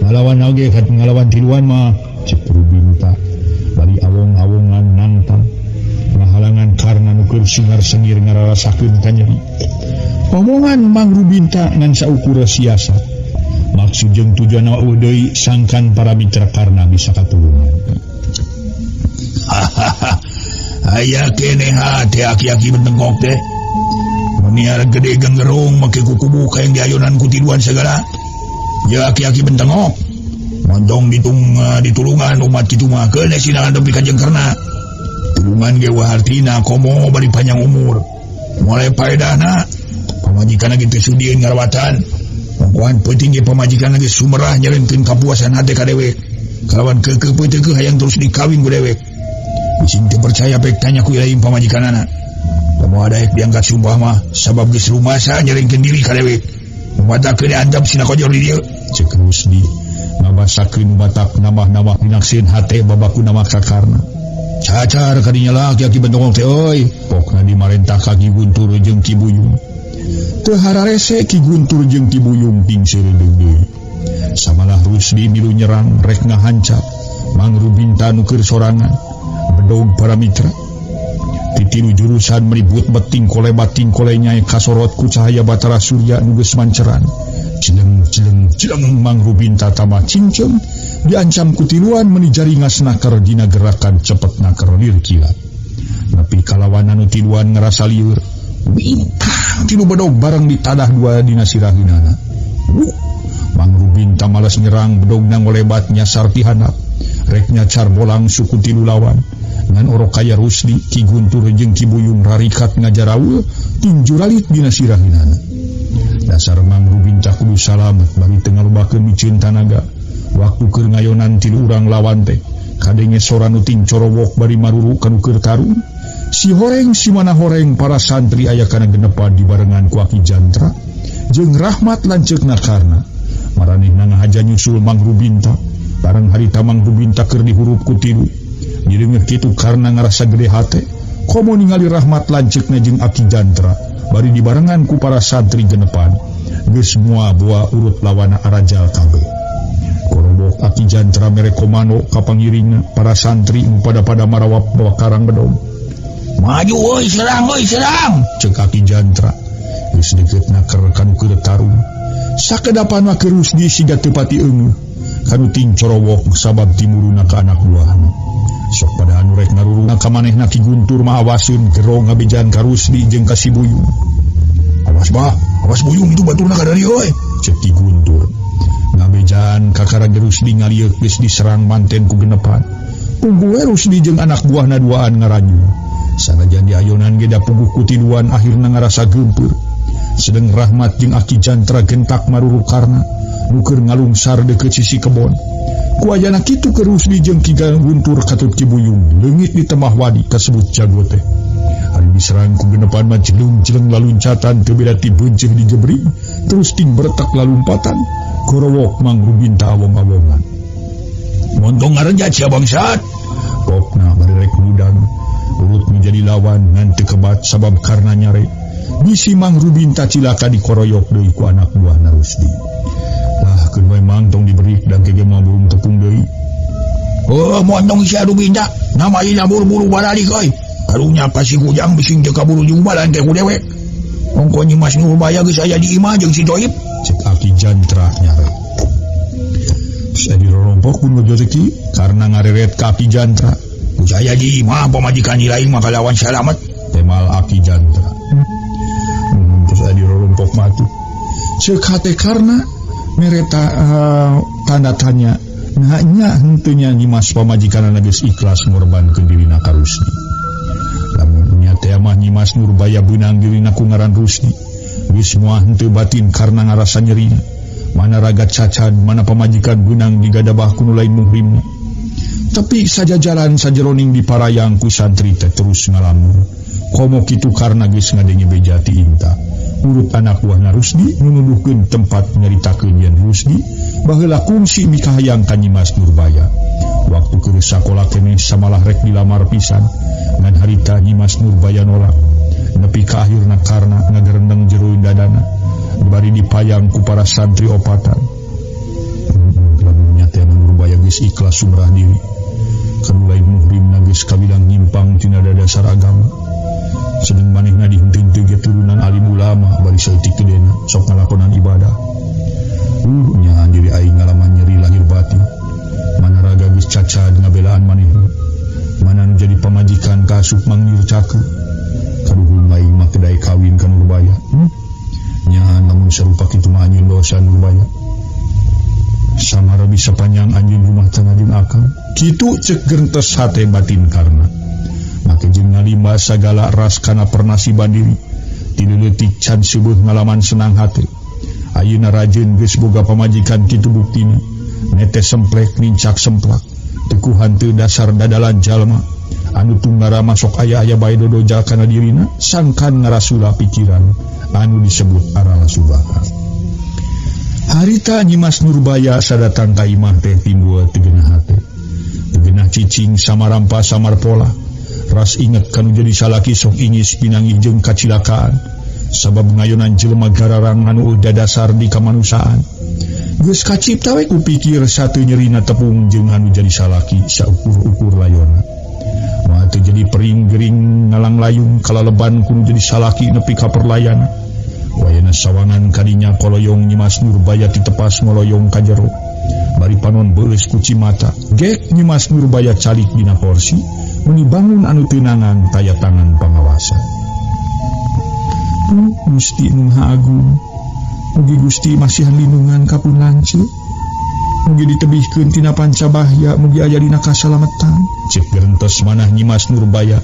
ngalawan oge kat ngalawan tiluan mah. Cek Rubinta bari awong-awongan nangtang ngahalangan Karna nu keur singar-sengir ngararasakeun kanyeri. Omongan Mang Rubinta ngan saukur siasat. Maksud jeung tujuan eueuh deui sangkan para mitra Karna bisa katulungan. Aya keneh hate aki-aki bentengok teh. Meniar gede genggerung make kukubu kayak diayunan ku tiluan segala. Ya aki-aki bentengok. Montong ditulungan umat kitu mah keun sinangan nepi ka jeung Karna. Tulungan ge hartina komo bari panjang umur. Mulai paedahna pamajikan lagi teu sudieun ngarawatan. Ongkohan peuting ge pamajikan lagi sumerah nyelenkeun kapuasan hate ka dewek. Kalawan keukeuh peuteukeuh hayang terus dikawin ku dewek. Bising teu percaya pek tanya ku ilaing pamajikanana. Komo daek diangkat sumpah mah sabab geus rumasa nyelengkeun diri ka dewek. Matakeun diantep sina kojor di dieu. Cek Rusdi ngabasakeun batak nambah-nambah pinaksieun hate babaku nama ka Karna. Cacar kadinya lah aki-aki bentongok teh euy. Pokna dimarentah ka Ki Guntur jeung Ki Buyung. Teu hararese Ki Guntur jeung Ki Buyung ting seureudeuh deui. Samalah Rusdi milu nyerang rek ngahancap Mang Rubinta nu keur sorangan bedog para mitra. Titilu jurusan meribut beting kole bating kole nyai kasorot ku cahaya batara surya nu geus manceran. Cileng cileng cileng Mang Rubinta tambah cinceng diancam ku tiluan meni jaringas naker dina gerakan cepet naker lir kilat. Nepi kalawan anu tiluan ngerasa lieur. Wingkang tilu bedog bareng ditadah dua dina siraheunana. Mang Rubinta malas nyerang bedogna ngolebat nyasar ti handap. Rek nyacar bolang suku tilu lawan. Ngan orok kaya Rusdi, Ki Guntur jeung Ki Buyung rarikat ngajaraul tinjuralit dina siraheunana. Dasar Mang Rubinta kudu salamet bari teu ngalobakeun miceun tanaga. Waktu keur ngayonan tilu urang lawan teh, kadenge sora nu ting corowok bari maruru kanu keur tarung. Si horeng si mana horeng para santri aya kana genepan dibarengan ku Aki Jantra jeung Rahmat lanceukna Karna. Maranehna ngahaja nyusul Mang Rubinta. Bareng harita Mang Rubinta keur dihurup ku tilu. Direungeuh kitu Karna ngarasa gede hate, komo ningali Rahmat lanceukna jeung Aki Jantra bari dibarengan ku para santri genepan. Geus moal boa urut lawana arajal kabeh. Korobok Aki Jantra mere komando ka pangiringna para santri nu pada-pada marawap bawa karang bedog. Maju euy serang euy serang, cek Aki Jantra. Geus deukeut naker kanu keur tarung. Sakedapan mah keur Rusdi siga teu pati eungeuh kanu ting corowok sabab timuruna ka anak buahna. Sok pada anu rek ngarurung ka manehna Ki Guntur mah awaseun gero ngabejan ka Rusdi jeung ka si Buyung. Awas bah, awas Buyung itu baturna ka dari euy, cek Ki Guntur. Ngabejan kakara Rusdi ngalieuk geus diserang manten ku genepan. Punggu we Rusdi jeung anak buahna duaan ngaranyu. Sanajan diayonan ge da puguh ku tiluan akhirna ngarasa geumpeur. Sedeng Rahmat jeung Aki Jantra gentak maruru Karna nu keur ngalungsar deukeut sisi kebon. Ku ayana kitu ke Rusdi jeung Ki Guntur katut Ki Buyung leungit di temah wadi kasebut jago teh. Ari diserang ku genepan mah jeleng-jeleng laluncatan teu beda ti beunceuh dijebring terus ting bertak lalumpatan gorowok Mang Rubinta awong-awongan. Montong ngarenjat sia bangsat. Pokna bari rek mudang urut menjadi lawan ngan teu kebat sabab Karna nyare. Bisi Mang Rubinta cilaka dikoroyok deui ku anak buahna Rusdi. Lah keun we Mang tong diberi dan kege moal burung tepung deui. Oh, montong sia Rubinta, nama ieu buru-buru baralik euy. Karunya ka si Kujang bising teu kaburu jumalan teh ku dewek. Ongko Nyi Mas Nurbaya geus aya di imah jeung si Toib, cek Aki Jantra nyare. Terus aya dirorompok pun ngejozeki karena ngareret ka Aki Jantra. Geus aya di imah pamajikan lain mah kalawan salamet, temal Aki Jantra. Terus aya dirorompok mah atuh. Ceuk hate Karna mereta tanda tanya nah nya henteu nya Nyi Mas pamajikanana geus ikhlas ngorbankeun dirina ka Rusdi. Lamun nya teh mah Nyi Mas Nurbaya beunang dirina ku ngaran Rusdi. Geus moal henteu batin karena ngarasa nyeri. Mana raga cacad, mana pamajikan beunang digadabah ku nu lain muhrimna. Tapi sajajaran sajeroning diparayang ku santri teh terus ngalamun. Komo kitu karena geus ngadenge beja ti Inta. Urut anak buahna Rusdi nu nuduhkeun tempat nyaritakeun yen Rusdi baheula kungsi mikahayang ka Nyimas Nurbaya. Waktu keur sakola keneh samalah rek dilamar pisan, ngan harita Nyimas Nurbaya nolak. Nepi ka akhirna karna ngagerendeng jero dadana. Bari dipayang ku para santri opatan. Lamun nyata Nurbaya geus ikhlas sumrah diri. Kanu lain muhrimna geus kabilang nyimpang tina dasar agama. Sedeng manehna dihenteu ge turunan alim ulama bari saeutik gedena sok ngalakonan ibadah. Nya diri aing ngalaman nyeri lahir batin. Mana raga geus cacad ngabelaan manehna. Mana nu jadi pamajikan kaasup mangnir cakeu. Kaduhung aing mah kedai kawin ka Nurbaya. Nya lamun sarupa kitu mah anjeun dosa Nurbaya. Samara bisa panjang anjeun rumah tangga jeung akang. Kitu ceuk gerentes hate batin karna. Make jeung ngalimba sagala ras kana pernasiban diri. Ti leutik can seubeut ngalaman senang hate. Ayeuna rajeun geus boga pamajikan kitu buktina. Netes semplek nincak semplak. Tekuhan teu dasar dadalan jalma. Anu tunggara masuk aya-aya bae dodojal kana dirina sangkan ngarasula pikiran anu disebut arala subaka. Harita Nyimas Nurbaya sadatang ka imah teh timbul teu geunah hate. Teu geunah cicing samarampa samarpola. Ras inget kanu jadi salaki sok ingis pinanggih jeung kacilakaan. Sabab ngayonan jelema gararang anu udah dasar di kamanusiaan. Geus kacipta we ku pikir satu nyerina tepung jeung anu jadi salaki saukur-ukur layona. Moal teu jadi pering gering ngalang layung kalaleban kudu jadi salaki nepi ka perlayana. Wayana sawangan kadinya koloyong Nyimas Nurbaya titepas ngoloyong ka jero. Bari panon beuleus ku cimata. Gek Nyimas Nurbaya calik dina kursi meuni bangun anu teunangan taya tangan pangawasan. Gusti nu Maha Agung, mugi Gusti masihan lindungan ka pun lanceuk. Mugi ditebihkeun tina panca bahya, mugi aya dina kasalametan. Cek gerentes manah Nyimas Nurbaya.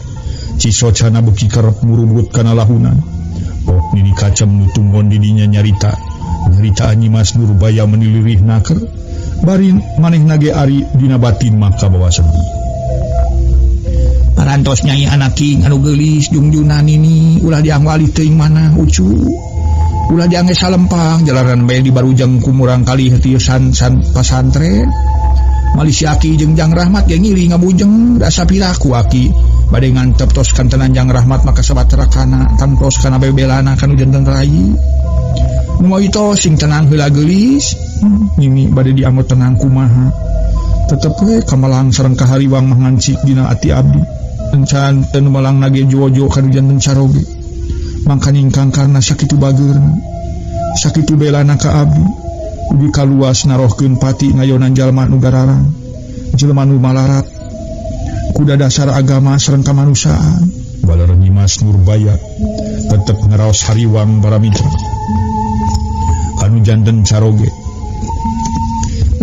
Cisocana beuki kerep murubut kana lahunan. Pok nini kacem nu tunggon di dinya nyarita. Nyarita Nyimas Nurbaya menilirih naker. Bari manehna ge ari dina batin mah kabawa sedih. Parantos nyai anak king anu geulis jungjunan ini ulah diangwali teuing mana ucu. Ulah diangge salempang jalanan bae di barujang ku murang kali heuti san pasantren. Malisi aki jeung Jang Rahmat ge ngili ngabujeng da sapiraku aki. Bade ngantep tos kantenan Jang Rahmat maka sabatrakana tangtos kana bebelana kanu janten rai. Nu itu sing tenang heula geulis. Mimi bade dianggo tenang kumaha. Tetep we kamalang sareng kahariwang mah ngancik dina ati abdi. Encan teu nu malang nage jojo kanu janten caroge. Mangkaning kang karna sakitu bageurna. Sakitu belana ka abdi. Ugi kaluas narohkeun pati ngayonan jalma nu gararang. Jelema nu malarat. Kuda dasar agama sareng kamanusiaan. Baler Nyimas Nurbaya tetep ngaraos hariwang para mitra. Kanu janten caroge.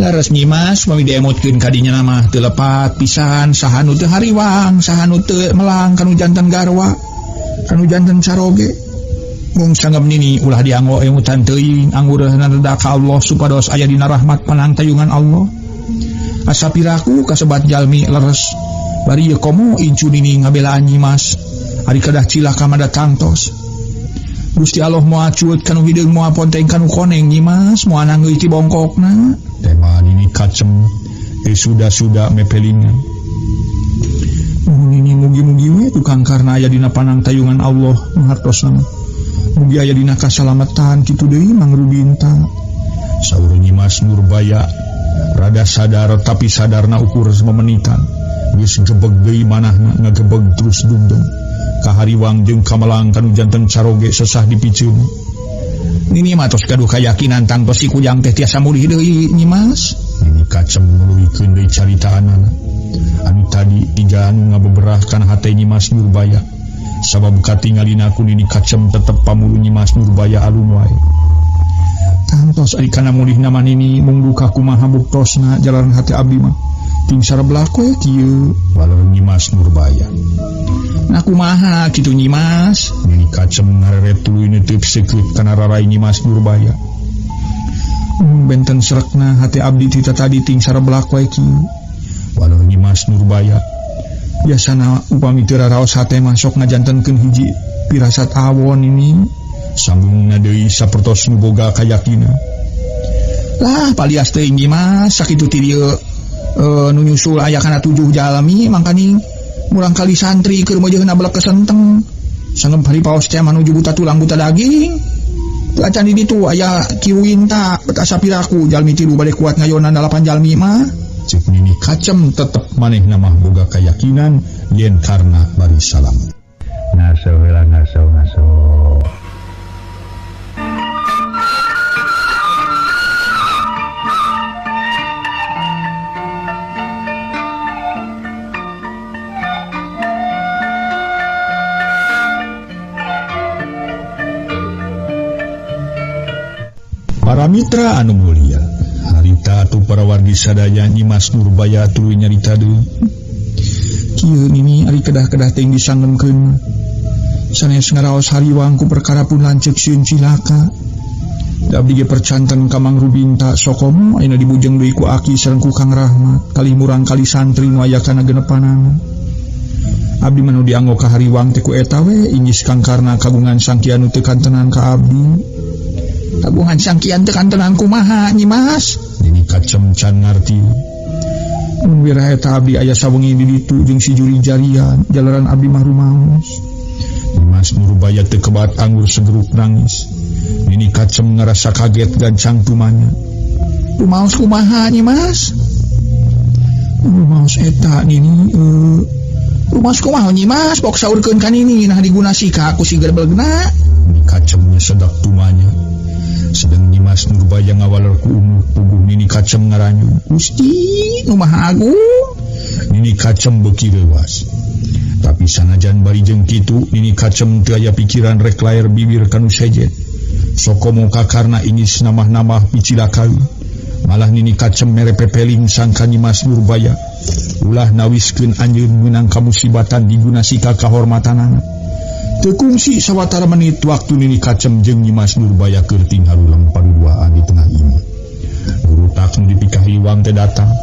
Laras Nyimas mami diemotkeun ka dinya mah teu lepat pisan saha nu teu hariwang, saha nu teu melang kanu janten garwa, kanu janten caroge. Mung sanggep nini ulah dianggo emutan teuing anggurna reda ka Allah supados aya dina rahmat panangtayungan Allah. Asa piraku kasebat jalmi leres. Bari ieu komo incu nini ngabelaan Nyimas. Ari kedah cilaka mah tangtos. Gusti Allah moal cueut kanu hideung moal ponteng kanu koneng Nyimas, moal nanggeui ti bongkokna. Tema nini kacem sudah-sudah mepelingan. Nini mugi-mugi we tukang karna aya dina panangtayungan Allah nu hartosna mah. Mugi aya dina kasalamatan kitu deui Mang Rubinta. Saur Nyimas Nurbaya rada sadar tapi sadarna ukur samamenitan. Geus gebeg deui manahna ngagebeg terus dungdung. Kahariwang jeung kamalang kanu janten caroge sesah dipiceun. Nini mah tos gaduh kayakinan tangtos si kujang teh tiasa mulih deui Nyimas. Nini kacem nuluykeun deui caritaanana. Anu tadi tiga anu ngabeberah kana hate Nyimas Nurbaya. Sabab katingalina ku Nini kacem tetep pamulu Nyimas Nurbaya alun wae. Tangtos ari kana mulihna mah Nini mung duka kumaha buktosna jalaran hate abdi mah. Ting sareblak we kieu waler Nyimas Nurbaya. Nah kumaha kitu Nyimas? Nini Kacem ngareret tuluy neuteuk seukeut kana rarai Nyimas Nurbaya. Benten serekna hati abdi ti tadi ting sareblak we kieu. Waler Nyimas Nurbaya. Biasana upami teu raraos hate mah sok ngajantenkeun hiji pirasat awon ini. Sambungna deui sapertos nu boga kayakinan. Lah palias teuing Nyimas sakitu ti dieu nu nyusul aya kana 7 jalmi mangkaning murang kali santri keur meujeuhna belek kesenteng. Sangem hari paos teh manuju buta tulang buta daging. Teu acan di ditu aya Ki Winta bet asa piraku jalmi 3 bade kuat ngayonan 8 jalmi mah. Cek Nini Kacem tetep manehna mah boga kayakinan yen karna bari salam. Ngaso heula ngaso ngaso. Para mitra anu mulia, harita atuh para wargi sadaya Nyimas Nurbaya tuluy nyarita deui. Kieu nini ari kedah-kedah teh disangemkeun. Sanes ngaraos hariwang ku perkara pun lanceuk sieun cilaka. Da abdi ge percanten ka Mang Rubinta sokomo ayeuna dibujeng deui ku aki sareng ku Kang Rahmat kalih murang kali santri nu aya kana genepanana. Abdi mah nu dianggo ka hariwang teh ku eta we inggis Kang Karna kagungan sangkian nu teu kantenan ka abdi. Kagungan sangkian teu kantenan kumaha Nyimas? Nini Kacem can ngarti. Mun wirah eta abdi aya sawengi di ditu jeung si juri jarian jalaran abdi mah rumaos. Nyimas Nurbaya teu kebat anggur segeruk nangis. Nini Kacem ngarasa kaget gancang tumanya. Rumaos kumaha Nyimas? Rumaos eta nini rumaos kumaha Nyimas? Pok saurkeun ka nini nah digunasika ku si gerbelgna. Nini Kacem nyesedak tumanya. Sedang Nyimas Nurbaya ngawaler ku umur puguh Nini Kacem ngaranyu. Gusti nu Maha Agung. Nini Kacem beuki reuas. Tapi sanajan bari jeung kitu Nini Kacem teu aya pikiran rek laer bibir kanu sejen. Sokomo ka karna ingis namah-namah picilakaeun. Malah Nini Kacem mere pepeling sangka Nyimas Nurbaya. Ulah nawiskeun anjeun meunang kamusibatan digunasika kahormatanana. Teu kungsi sawatara menit waktu Nini Kacem jeung Nyimas Nurbaya keur tinggal paduduaan di tengah imah. Gurutak nu dipikahiwang teh datang.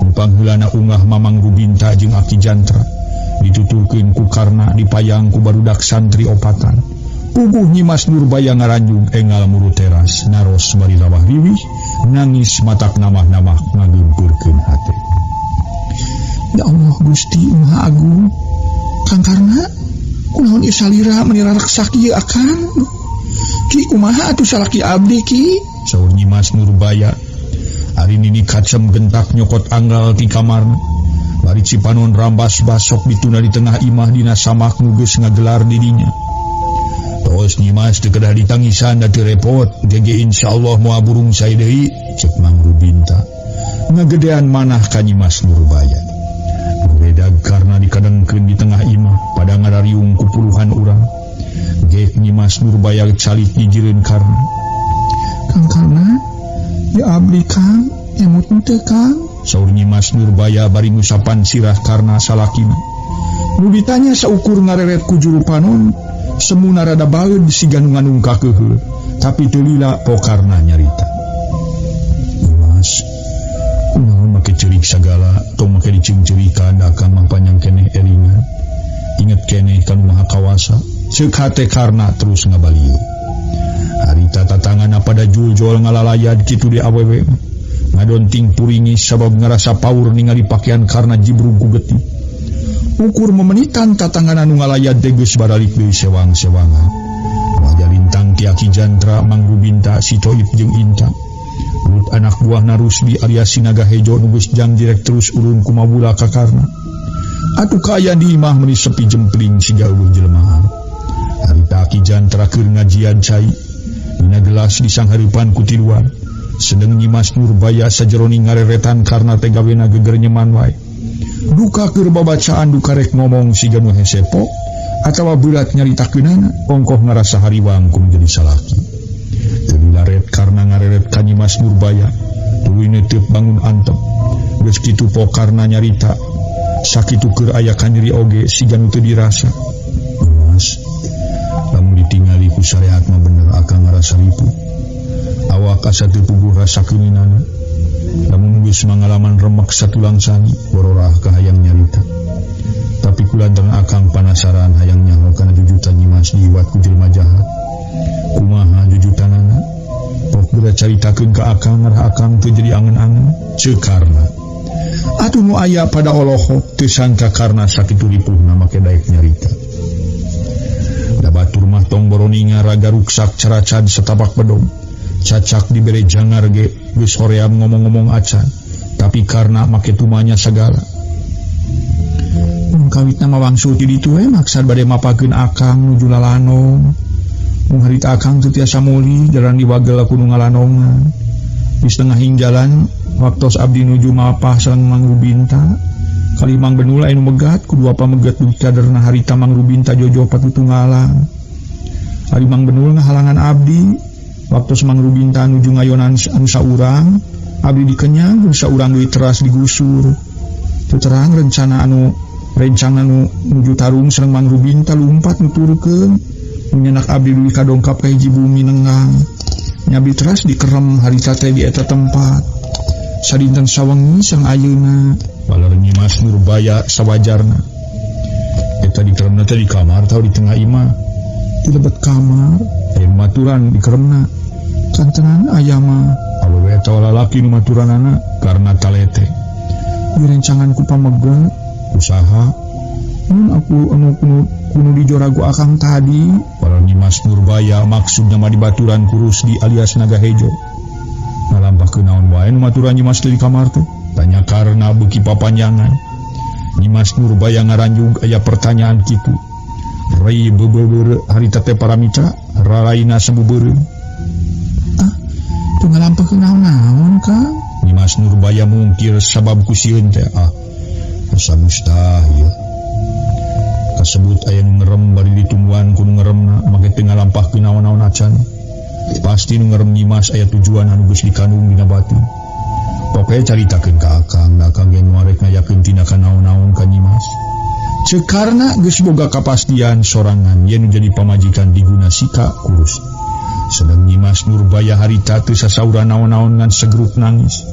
Nu pangheulana ungah Mamang Rubinta jeung Aki Jantra. Dituturkeun ku Karna dipayang ku barudak santri opatan. Puguh Nyimas Nurbaya ngaranjung engal muru teras naros bari rawah riwih nangis matak namah-namah ngagempeurkeun hate. Ya Allah Gusti Maha Agung. Kang Karna kunaon ieu salira meuni rareksak ieu akan? Ki kumaha atuh salaki abdi ki? Saur Nyimas Nurbaya. Ari Nini Kacem gentak nyokot anggal ti kamarna. Bari cipanon rambas basok dituna di tengah imah dina samak nu geus ngagelar di dinya. Tos Nyimas teu kedah ditangisan da teu repot, gege insyaallah moal burung sae deui, ceuk Mang Rubinta. Ngagedean manah ka Nyimas Nurbaya. Beredag karena dikadengkeun di tengah imah pada ngarariung ku puluhan urang. Gek Nyimas Nurbaya calik nyijireun Karna. Kang Karna, ya abdi Kang, emut teu Kang? Saur Nyimas Nurbaya bari ngusapan sirah Karna salakina. Nu ditanya saukur ngareret ku juru panon, semuna rada baeud siga nu nganung kakeuheul, tapi teu lila po Karna nyarita. Nyimas, kunaon make ceurik sagala, tong make diceungceurikan da akang mah panjang keneh elingan. Inget keneh ka nu Maha Kawasa, ceuk hate Karna terus ngabalieu. Harita tatangana pada juljol ngalalayad kitu di awewe. Ngadonting puringis sabab ngarasa paur ningali pakaian Karna jibrug ku getih. Ukur memenitan tatangana nu ngalayad teh geus baralik deui sewang-sewangan. Wajah lintang ti Aki Jantra, Mang Rubinta, si Toib jeung Inta. Urut anak buahna Rusdi alias Sinaga Hejo nu geus jang direk terus urun kumabula ka Karna. Atuh kaayaan di imah meuni sepi jempling siga eueuh jelemahan. Harita Aki Jantra keur ngajian cai dina gelas disanghareupan ku tiluan. Sedeng Nyimas Nurbaya sajeroning ngareretan Karna teh gawena geger nyeman wae. Duka keur babacaan duka rek ngomong siga nu hesepo atawa beurat nyaritakeunana ongkoh ngarasa hariwang ku jadi salaki. Teu dilaret karna ngareret ka Nyimas Nurbaya tuluy neuteup bangun antep. Geus kitu pokarna nyarita sakitu keur aya kanyeri oge siga nu teu dirasa. Mas, lamun ditingali ku syariat mah bener akang ngarasa ripuh. Awak asa teu puguh rasa keuninana. Lamun geus mangalaman remek satulang sani, bororah ka hayang nyarita. Tapi kulantaran akang panasaran hayang nyaho kana jujutan Nyimas diiwat ku jelema jahat. Kumaha jujutanana? Pok geura caritakeun ka akang ngarah akang teu jadi angen-angen. Ceuk Karna. Atuh nu aya pada olohok teu sangka Karna sakitu ripuhna make daek nyarita. Da batur mah tong boroninga raga ruksak caracan setapak bedog. Cacak dibere jangar ge geus hoream ngomong-ngomong acan. Tapi Karna make tumanya sagala. Mun kawitna mah wangsul ti ditu we maksad bade mapakeun akang nuju lalanong. Mun harita akang teu tiasa mulih jalan diwagel ku nu ngalanongan. Di setengahing jalan waktos abdi nuju mapah sareng Mang Rubinta. Kali Mang Benul anu megat kudu apa megat dugi kaderna harita Mang Rubinta jojoh patutunggalan. Ari Mang Benul ngahalangan abdi waktos Mang Rubinta nuju ngayonan anu saurang, abdi dikenyang saurang deui teras digusur. Teu terang rencana anu rencana nu nuju tarung sareng Mang Rubinta lumpat nuturkeun. Nyenak abdi dugi kadongkap ka hiji bumi nenggang. Nyabi teras dikerem harita teh di eta tempat. Sadinten sawengi sang ayeuna baler Nyimas Nurbaya sawajarna. Eta dikeremna teh di kamar tau di tengah imah. Di lebet kamar aya maturan dikeremna. Kantenan aya mah awewe atawa lalaki nu maturanana karena talete. Direncangan ku pamegat usaha mun aku anu kuno dijoragu akang tadi. Para Nyimas Nurbaya maksudna mah dibaturan ku Rusdi alias Naga Hejo. Ngalampah kunaon wae nu maturan Nyimas di kamar teh? Tanya Karna beuki papanjangan. Nyimas Nurbaya ngaranjung aya pertanyaan kitu. Rai beubeubeur harita teh para mitra, raraina sabubeureum. Ah, teu ngalampah kunaon-naon Kang? Nyimas Nurbaya mungkir sabab ku sieun teh. Ah, asa mustahil. Kasebut aya nu ngerem bari ditungguan ku nu ngeremna make teu ngalampah kunaon-naon acan. Pasti nu ngerem Nyimas aya tujuan anu geus dikandung dina batin. Pokoke caritakeun ka akang, da akang ge moal rek ngayakeun tindakan naon-naon ka Nyimas. Ceuk Karna geus boga kapastian sorangan yen nu jadi pamajikan diguna sika kurus. Sedang Nyimas Nurbaya harita teu sasauran naon-naon ngan segruk nangis.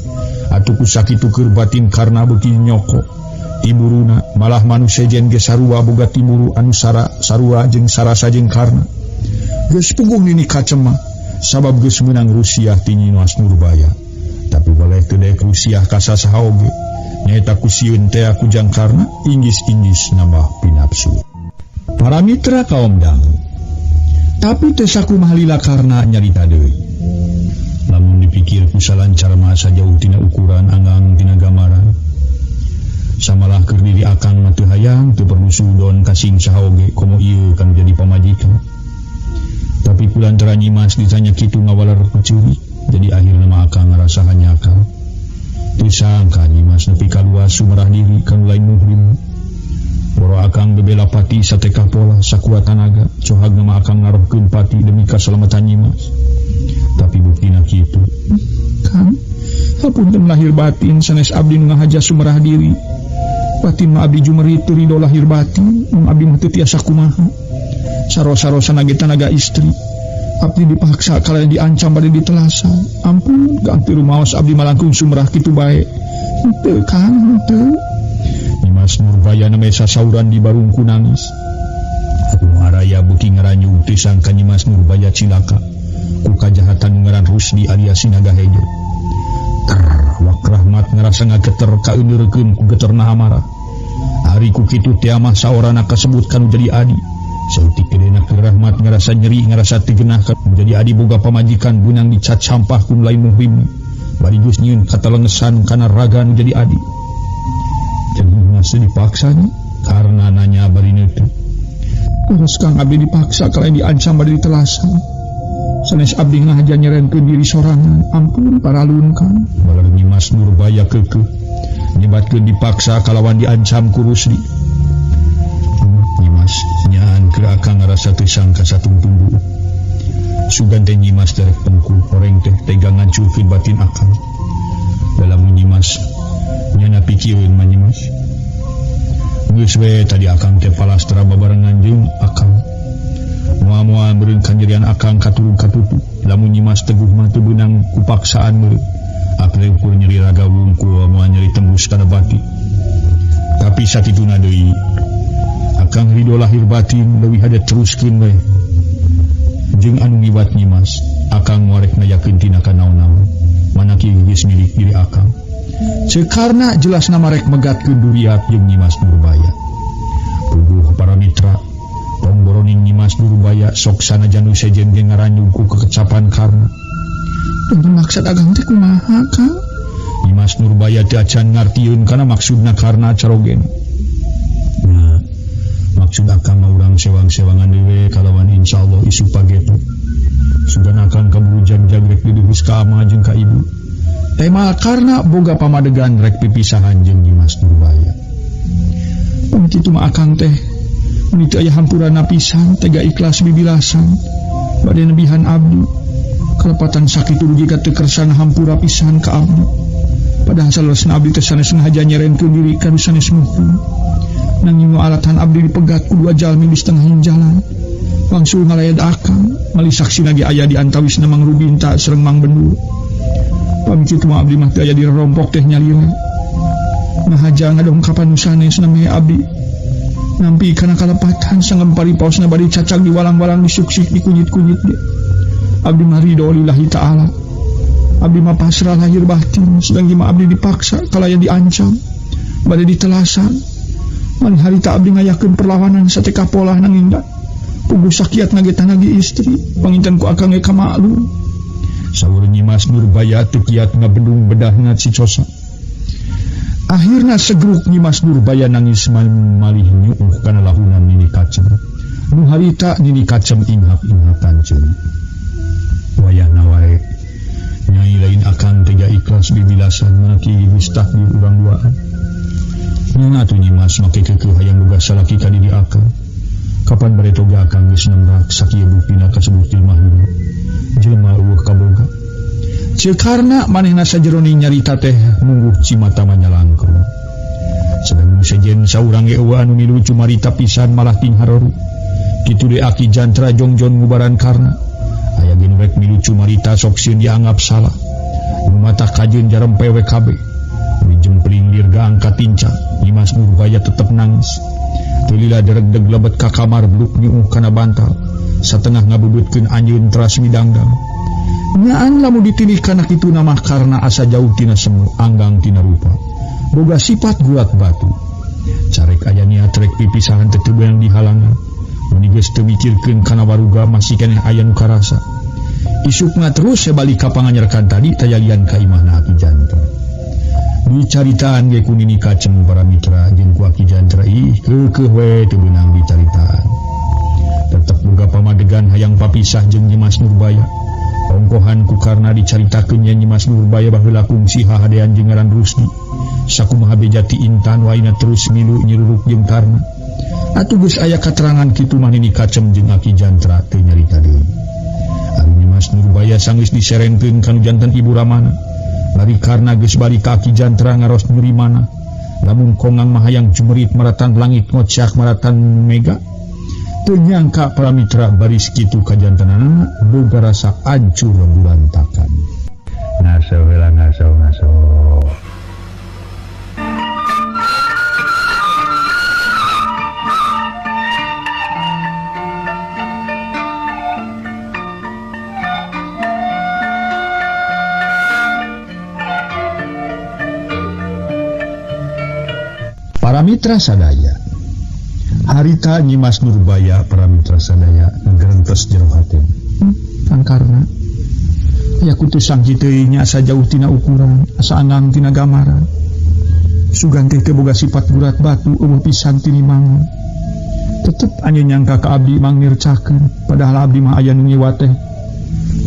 Atuh ku sakitu keur batin Karna beuki nyoko. Timuruna malah manusia jen ge sarua boga timuru anu sara sarua jeung sarasa jeung Karna. Geus puguh nini kacema sabab geus meunang Rusiah ti Nyimas Nurbaya. Tapi boleh teu daek Rusiah ka sasaha oge. Nyaeta ku sieun teh ku jang Karna inggis-inggis nambah pinapsu. Para mitra kaum dangu. Tapi teu sakumaha lila Karna nyarita deui. Lamun dipikir ku salancar mah sajauh tina ukuran anggang tina gambaran. Samalah keur diri akang mah teu hayang teu perlu sudon kasing saha oge komo ieu kan jadi pamajikan. Tapi kulantaran Nyimas ditanya kitu ngawaler ku ceurik, jadi akhirna mah akang ngarasa hanyakal. Teu sangka Nyimas nepi ka luas sumerah diri kanu lain muhrim. Boro akang bebela pati satekah pola sakuat tanaga, cohagna mah akang ngarohkeun pati demi kasalamatan Nyimas. Tapi buktina kitu. Kang, hapunten lahir batin sanes abdi nu ngahaja sumerah diri. Batin mah abdi jumerit teu rido lahir batin, mun abdi mah teu tiasa kumaha. Sarosa-rosa ge tanaga istri. Abdi dipaksa kalayan diancam bade ditelasan. Ampun, ganti rumaos abdi mah langkung sumerah kitu bae. Henteu Kang, henteu. Nyimas Nurbaya nembe sasauran di barungku nangis. Kumaha raya beuki ngaranjung teu sangka Nyimas Nurbaya cilaka ku kajahatan ngaran Rusdi alias Naga Hejo. Wak Rahmat ngarasa ngageter kaeuneurekeun ku geterna amarah. Ari ku kitu teh mah saorana kasebut kanu jadi adi. Saeutik gedena Ki Rahmat ngarasa nyeri ngarasa teu genah kanu jadi adi boga pamajikan beunang dicacampah ku lain muhrim. Bari geus nyieun katalengesan kana raga nu jadi adi. Jadi masih dipaksanya karena nanya bari neuteuk. Terus Kang abdi dipaksa kalayan diancam bari ditelasan. Sanes abdi ngahaja nyerenkeun diri sorangan. Ampun paralun Kang. Baler Nyimas Nurbaya keukeuh nyebatkeun dipaksa kalawan diancam ku Rusdi. Nyimas nyaan keur akang ngarasa teu sangka satungtung. Sugan teh Nyimas derek pengku horeng teh tega ngancurkeun batin akang. Dalam Nyimas Nyana pikireun mah Nyimas. Geus we tadi akang teh palastra babarengan jeung akang. Moal-moal meureun kanjerian akang katurung katutu. Lamun Nyimas teguh mah teu beunang kupaksaan meureun. Apre ukur nyeri raga wungkul moal nyeri tembus kana batin. Tapi sakituna deui akang ridho lahir batin leuwih hade teruskeun we. Jeung anu ngiwat Nyimas, akang moarek ngayakeun tina ka naon-naon. Mana kieu geus milik diri akang. Cekarna jelas nama rek megatkeun duriat jeung Nyimas Nurbaya. Puguh para mitra, tong boroning Nyimas Nurbaya sok sanajan nu sejen ge ngaranyug ku kekecapan Karna. Teu maksud agang teh kumaha, Kang? Nyimas Nurbaya teu acan ngartieun kana maksudna Karna carogen. Nah, maksud akang mah urang sewang-sewangan dewe kalawan insyaallah isu pageto. Sugan akang kaburu jag-jag rek diduhus ka ama jeung ka ibu. Tema karena boga pamadegan rek pipisahan jeung Nyimas Nurbaya. Pun kitu mah akang teh mun teu aya hampurana pisan tega ikhlas bibilasan bade nebihan abdi. Kalepatan sakitu dugi ka teu kersana hampura pisan ka abdi. Padahal saleresna abdi teh sanes ngahaja nyerenkeun diri ka nu sanes muhun. Nanging nu alatan abdi dipegat ku dua jalmi di setengah jalan. Wangsul ngalayad akang, malih saksina ge aya di antawisna Mang Rubinta sareng Mang Bendur. Pami kitu mah abdi mah teu aya dirompok teh nyalira. Ngahaja ngadongkapan nu sanes nami abdi. Nampi kana kalepatan sanggem paripaosna bari cacag di walang-walang disuksik dikunyit-kunyit ge. Abdi mah ridho lillahi ta'ala. Abdi mah pasrah lahir batin, sedang mah abdi dipaksa kalayan diancam, bade ditelasan. Mani harita abdi ngayakeun perlawanan sateka polah nanging da. Puguh sakiat ngagetan lagi istri, panginten ku akang ge kamaklum. Saur Nyimas Nurbaya teu kiat ngabendung bedahna cicosa. Akhirna segruk Nyimas Nurbaya nangis malih nyuuh kana lahunan Nini Kacem. Nu harita Nini Kacem inghap-inghapan ceuli. Wayahna wae nyai lain akang tega ikhlas bibilasan manaki geus takdir urang duaan. Nya atuh Nyimas make keukeuh hayang boga salaki ka diri akang. Kapan bare toga akang geus nembak sakieu buktina kasebut jelema hirup. Jelema eueuh kaboga. Cekarna manehna sajeroning nyarita teh mungguh cimata manyalangkrung. Sedang nu sejen saurang ge eueuh anu milu cumarita pisan malah ting haroru. Kitu deui Aki Jantra jongjon ngubaran Karna. Aya ge nu rek milu cumarita sok sieun dianggap salah. Nu mata kajeun jarempe we kabeh. Dijempling dirga angkat tinca. Nyimas Nurbaya tetep nangis. Teu lila deregdeg lebet ka kamar bluk nyuuh kana bantal. Satengah ngabubutkeun anjeun teras midangdang. Nyaan lamun ditilih kana kitu nama karena asa jauh tina semu anggang tina rupa. Boga sifat gulat batu. Carek aya niat rek pipisahan teu beunang dihalangan. Mun geus teu mikirkeun kana waruga masih keneh aya nu karasa. Isukna terus sebalik ka panganyerkan tadi tayalian ka imahna Aki Jantra. Dicaritaan ge ku Nini Kacem para mitra jeung ku Aki Jantra ih keukeuh we teu beunang dicaritaan. Tetep boga pamadegan hayang papisah jeung Nyimas Nurbaya. Ongkohan ku karna dicaritakeun nya Nyimas Nurbaya baheula kungsi hahadean jeung ngaran Rusdi. Sakumaha bejati Intan waina terus milu nyiruruk jeung Karna. Atuh geus aya katerangan kitu mah Nini Kacem jeung Aki Jantra teu nyarita deui. Ari Nyimas Nurbaya sanggeus diserenkeun ka nu janten Ibu Ramana. Bari Karna geus balik ka Aki Jantra ngaros nyeri mana. Lamun kongang mah hayang jumerit maratan langit ngocak maratan mega. Teu nyangka para mitra baris kitu kajantenanana boga rasa ancur bulantakan. Ngaso heula ngaso ngaso. Para mitra sadaya, harita Nyimas Nurbaya para mitra sadaya ngagerentes jero hate. Kang Karna, aya kutu sangki teuing nya asa jauh tina ukuran, asa anggang tina gambaran. Sugan teh teu boga sifat gurat batu eueuh pisan tinimangan. Tetep anjeun nyangka ka abdi mangnircakeun, padahal abdi mah aya nu ngiwat teh.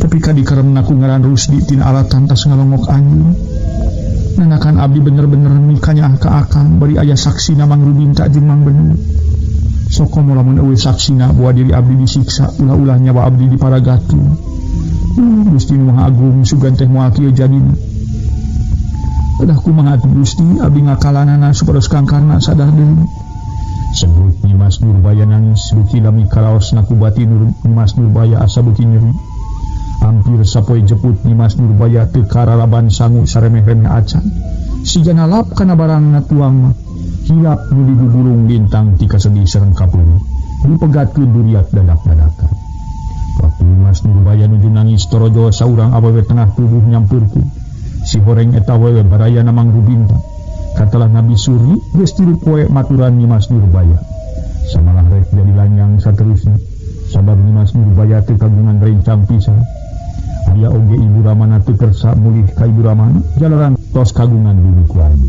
Tapi ka dikeremna ku ngaran Rusdi tina alatan tas ngalongok anjeun. Nanakan abdi bener-bener mikanyaah ka akang bari aya saksina Mang Rubinta jeung Mang Benur. Sokomo lamun eueuh saksina boa diri abdi disiksa ulah-ulah nyawa abdi diparagakeun. Gusti Nu Maha Agung sugan teh moal kieu jadina. Kedah kumaha atuh Gusti abdi ngakalanana supados Kang Karna sadar deui. Sebut Nyimas Nurbaya nangis beuki lami kalaos naku batin Nyimas Nurbaya asa beuki nyeri. Hampir sapoe jeput Nyimas Nurbaya teu karalaban sangu saremeh-remeh acan. Sigana lap kana barangna tuang mah. Hilap nu digugurung lintang ti kasedih sareng kapeurih. Dipegatkeun duriat dadak-dadakan. Waktu Nyimas Nurbaya nuju nangis torojo saurang awewe tengah tubuh nyampeurkeun. Si horeng eta awewe barayana Mang Rubinta. Katalah Nabi Suri geus tilu poe maturan Nyimas Nurbaya. Samalah rek jadi lanyang saterusna. Sabab Nyimas Nurbaya teu kagungan rencang pisan. Aya oge Ibu Ramana teu kersa mulih ka Ibu Ramana jalaran tos kagungan bumi keluarga.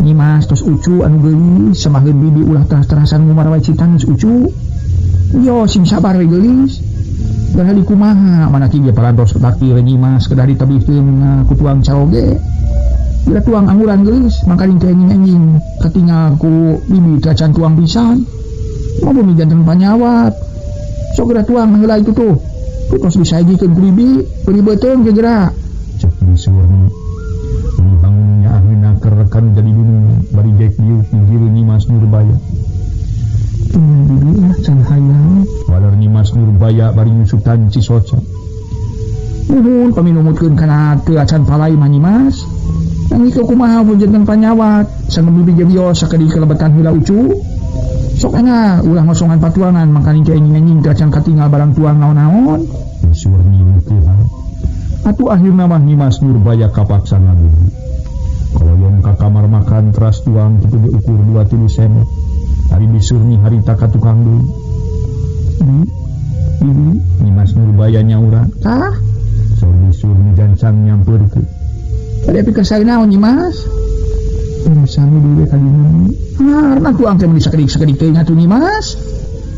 Nyimas tos ucu anu geulis samaheun bibi ulah teras-terasan ngumar wae citangis ucu. Yo sing sabar we geulis. Padahal kumaha mana kieu parantos takdir Nyimas kedah ditebihkeun ku tuang caroge. Bila tuang angguran geulis mangkaning teh anjing-anjing katingal ku bibi teh acan tuang pisan. Mau bumi janten panyawat. Sok geura tuang heula itu tuh. Tos disajikeun ku bibi, beureum beuteung ge geura. Cek Bisurni. Bangunnya akhirna kerekan jadi dunung bari jek dieu pijireun Nyimas Nurbaya. Bibi lah can hayang. Waler Nyimas Nurbaya bari nyusutan cisoca. Nuhun paminumutkeun kana teu acan palai mah Nyimas. Nanging kumaha pun janten panyawat, sanggeum bibi ge wios sakedik kelebetan heula ucu. Sok enak ulah ngosongan patuangan mangkaning teh anjing-anjing teu acan katingal barang tuang naon-naon. Bisurni mukeuhan. Atuh akhirna mah Nyimas Nurbaya kapaksa ngagugu. Kaloyong ka kamar makan teras tuang kitu diukur 2-3 sendok. Ari Bisurni harita ka tukang deui. Bibi, Nyimas Nurbaya nyauran. Tah, saur Bisurni gancang nyampeurkeun. Bade pikeun naon Nyimas? Sami deui ka dieu. Karena tuang teh meuni sakedik-sakedik teh atuh Nyimas.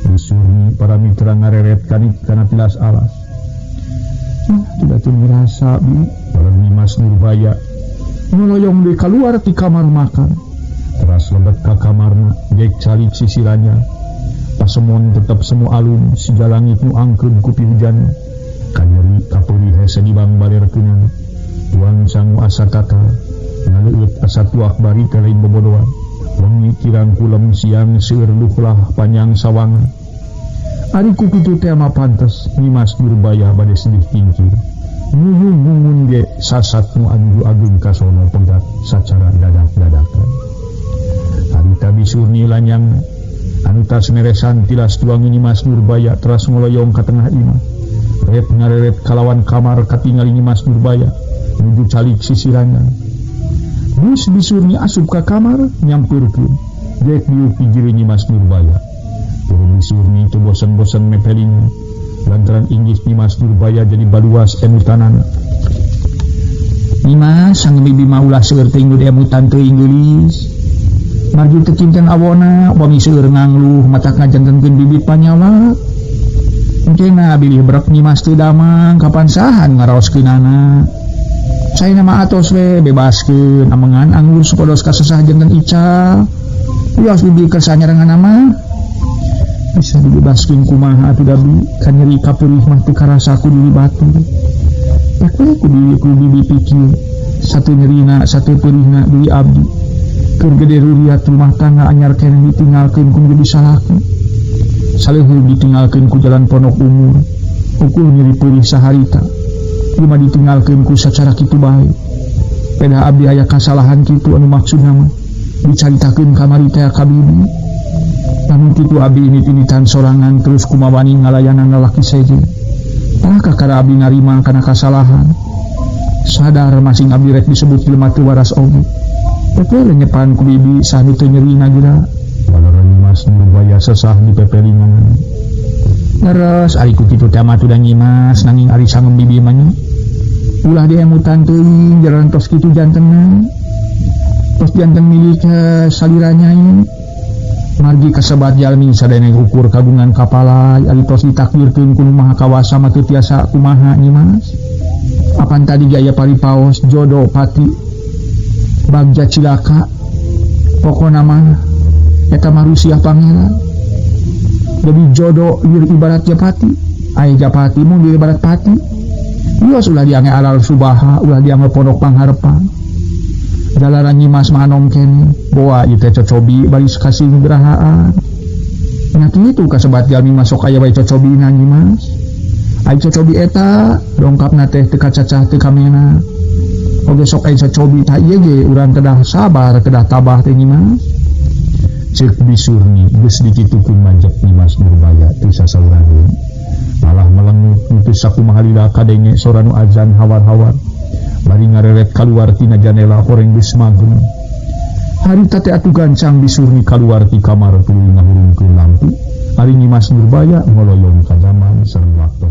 Bisurni para mitra ngareret kana tilas alas. Tidak teu ngrasa bi. Waler Nyimas Nurbaya nuloyong deui kaluar ti kamar makan. Teras lebet ka kamarna, jek calik sisirannya. Pasemon tetep semu alum, siga langit nu angkeun ku pihujan. Kanyeri kapeurih hese dibang baler keunang. Tuang sangu asa kata, ngaleueut asa tuak bari ka lain bobodoan. Wengi kirang kulem siang seueur luhlah panjang sawangan. Ari ku kitu teh mah pantes Nyimas Nurbaya bade sedih tingkir. Nguhung-ngungun ge sasat nu anuju agung kasono pegat sacara dadak-dadakan. Harita Bisurni lanyang anu tas meresan tilas tuang Nyimas Nurbaya teras ngoloyong ka tengah imah. Rep ngareret kalawan kamar katingali Nyimas Nurbaya nuju calik sisirannya. Geus Bisurni asup ka kamar nyampeurkeun. Jek dieu pijireun Nyimas Nurbaya. Tur Bisurni teu bosen-bosen mepelingan. Lantaran inggih Nyimas Nurbaya jadi baluas emutanana. Nyimas sang bibi mah ulah seueur teuing nu diemutan teuing geulis. Margi teu kinten awona upami seueur ngangluh matak ngajantenkeun bibit panyawat. Engkena bilih brek Nyimas teu damang kapan sahan ngaraoskeunana. Saena mah atos we bebaskeun amengan anggur supados kasesah janten ical. Wios bibi kersa nyarengan mah. Bisa dibebaskeun kumaha atuh da bi kanyeri kapeurih mah teu karasa ku diri batur. Rek we ku diri ku bibi pikir satu nyerina satu peurihna diri abdi. Keur gede ruriat rumah tangga anyar keneh ditinggalkeun ku jadi salaki. Saleuheur ditinggalkeun ku jalan pondok umur. Ukur nyeri peurih saharita. Lima ditinggalkeun ku sacara kitu bae. Pedah abdi aya kasalahan kitu anu maksudna mah dicaritakeun kamari teh ka bibi. Namun kitu abdi init-initan sorangan terus kumawani ngalayanan lalaki sejen. Tah kakara abdi narima kana kasalahan. Sadar masing abdi rek disebut jelema teu waras oge. Teh lenyepan ku bibi sanu teu nyerina geura. Waler Nyimas Nurbaya sesah di pepelingan. Leres ari ku kitu teh mah da Nyimas nanging ari sangem bibi mah nya. Ulah diemutan teuing jalan tos kitu jantenna. Tos janten milik salira nyai. Margi kasebat jalmi sadayana ukur kagungan kapalai ari tos ditakdirkeun ku Nu Maha Kawasa mah teu tiasa kumaha Nyimas. Apan tadi ge aya paripaos jodoh pati bagja cilaka. Pokona mah eta mah rusiah pangeran. Jadi jodoh ieu ibarat japati, aya japati mun ieu ibarat pati. Wios ulah diange alal subaha, ulah diange pondok pangharepan. Jalaran Nyimas mah anom keneh. Boa ieu teh cocobi baris kasih gerahaan. Nya kitu kasebat jalmi mah sok aya wae cocobina Nyimas. Ai cocobi eta dongkapna teh teu kacacah teu kamena. Oge sok aya cocobi tah ieu ge urang kedah sabar kedah tabah teh Nyimas. Ceuk Bisurni geus dikitukeun manjep Nyimas Nurbaya teu sasauran deui. Malah melengut teu sakumaha lila kadenge sora nu azan hawar-hawar. Bari ngareret kaluar tina janela horeng geus mageung. Harita teh atuh gancang Bisurni kaluar ti kamar tuluy ngahurungkeun lampu. Ari Nyimas Nurbaya ngoloyong ka zaman sareng waktos.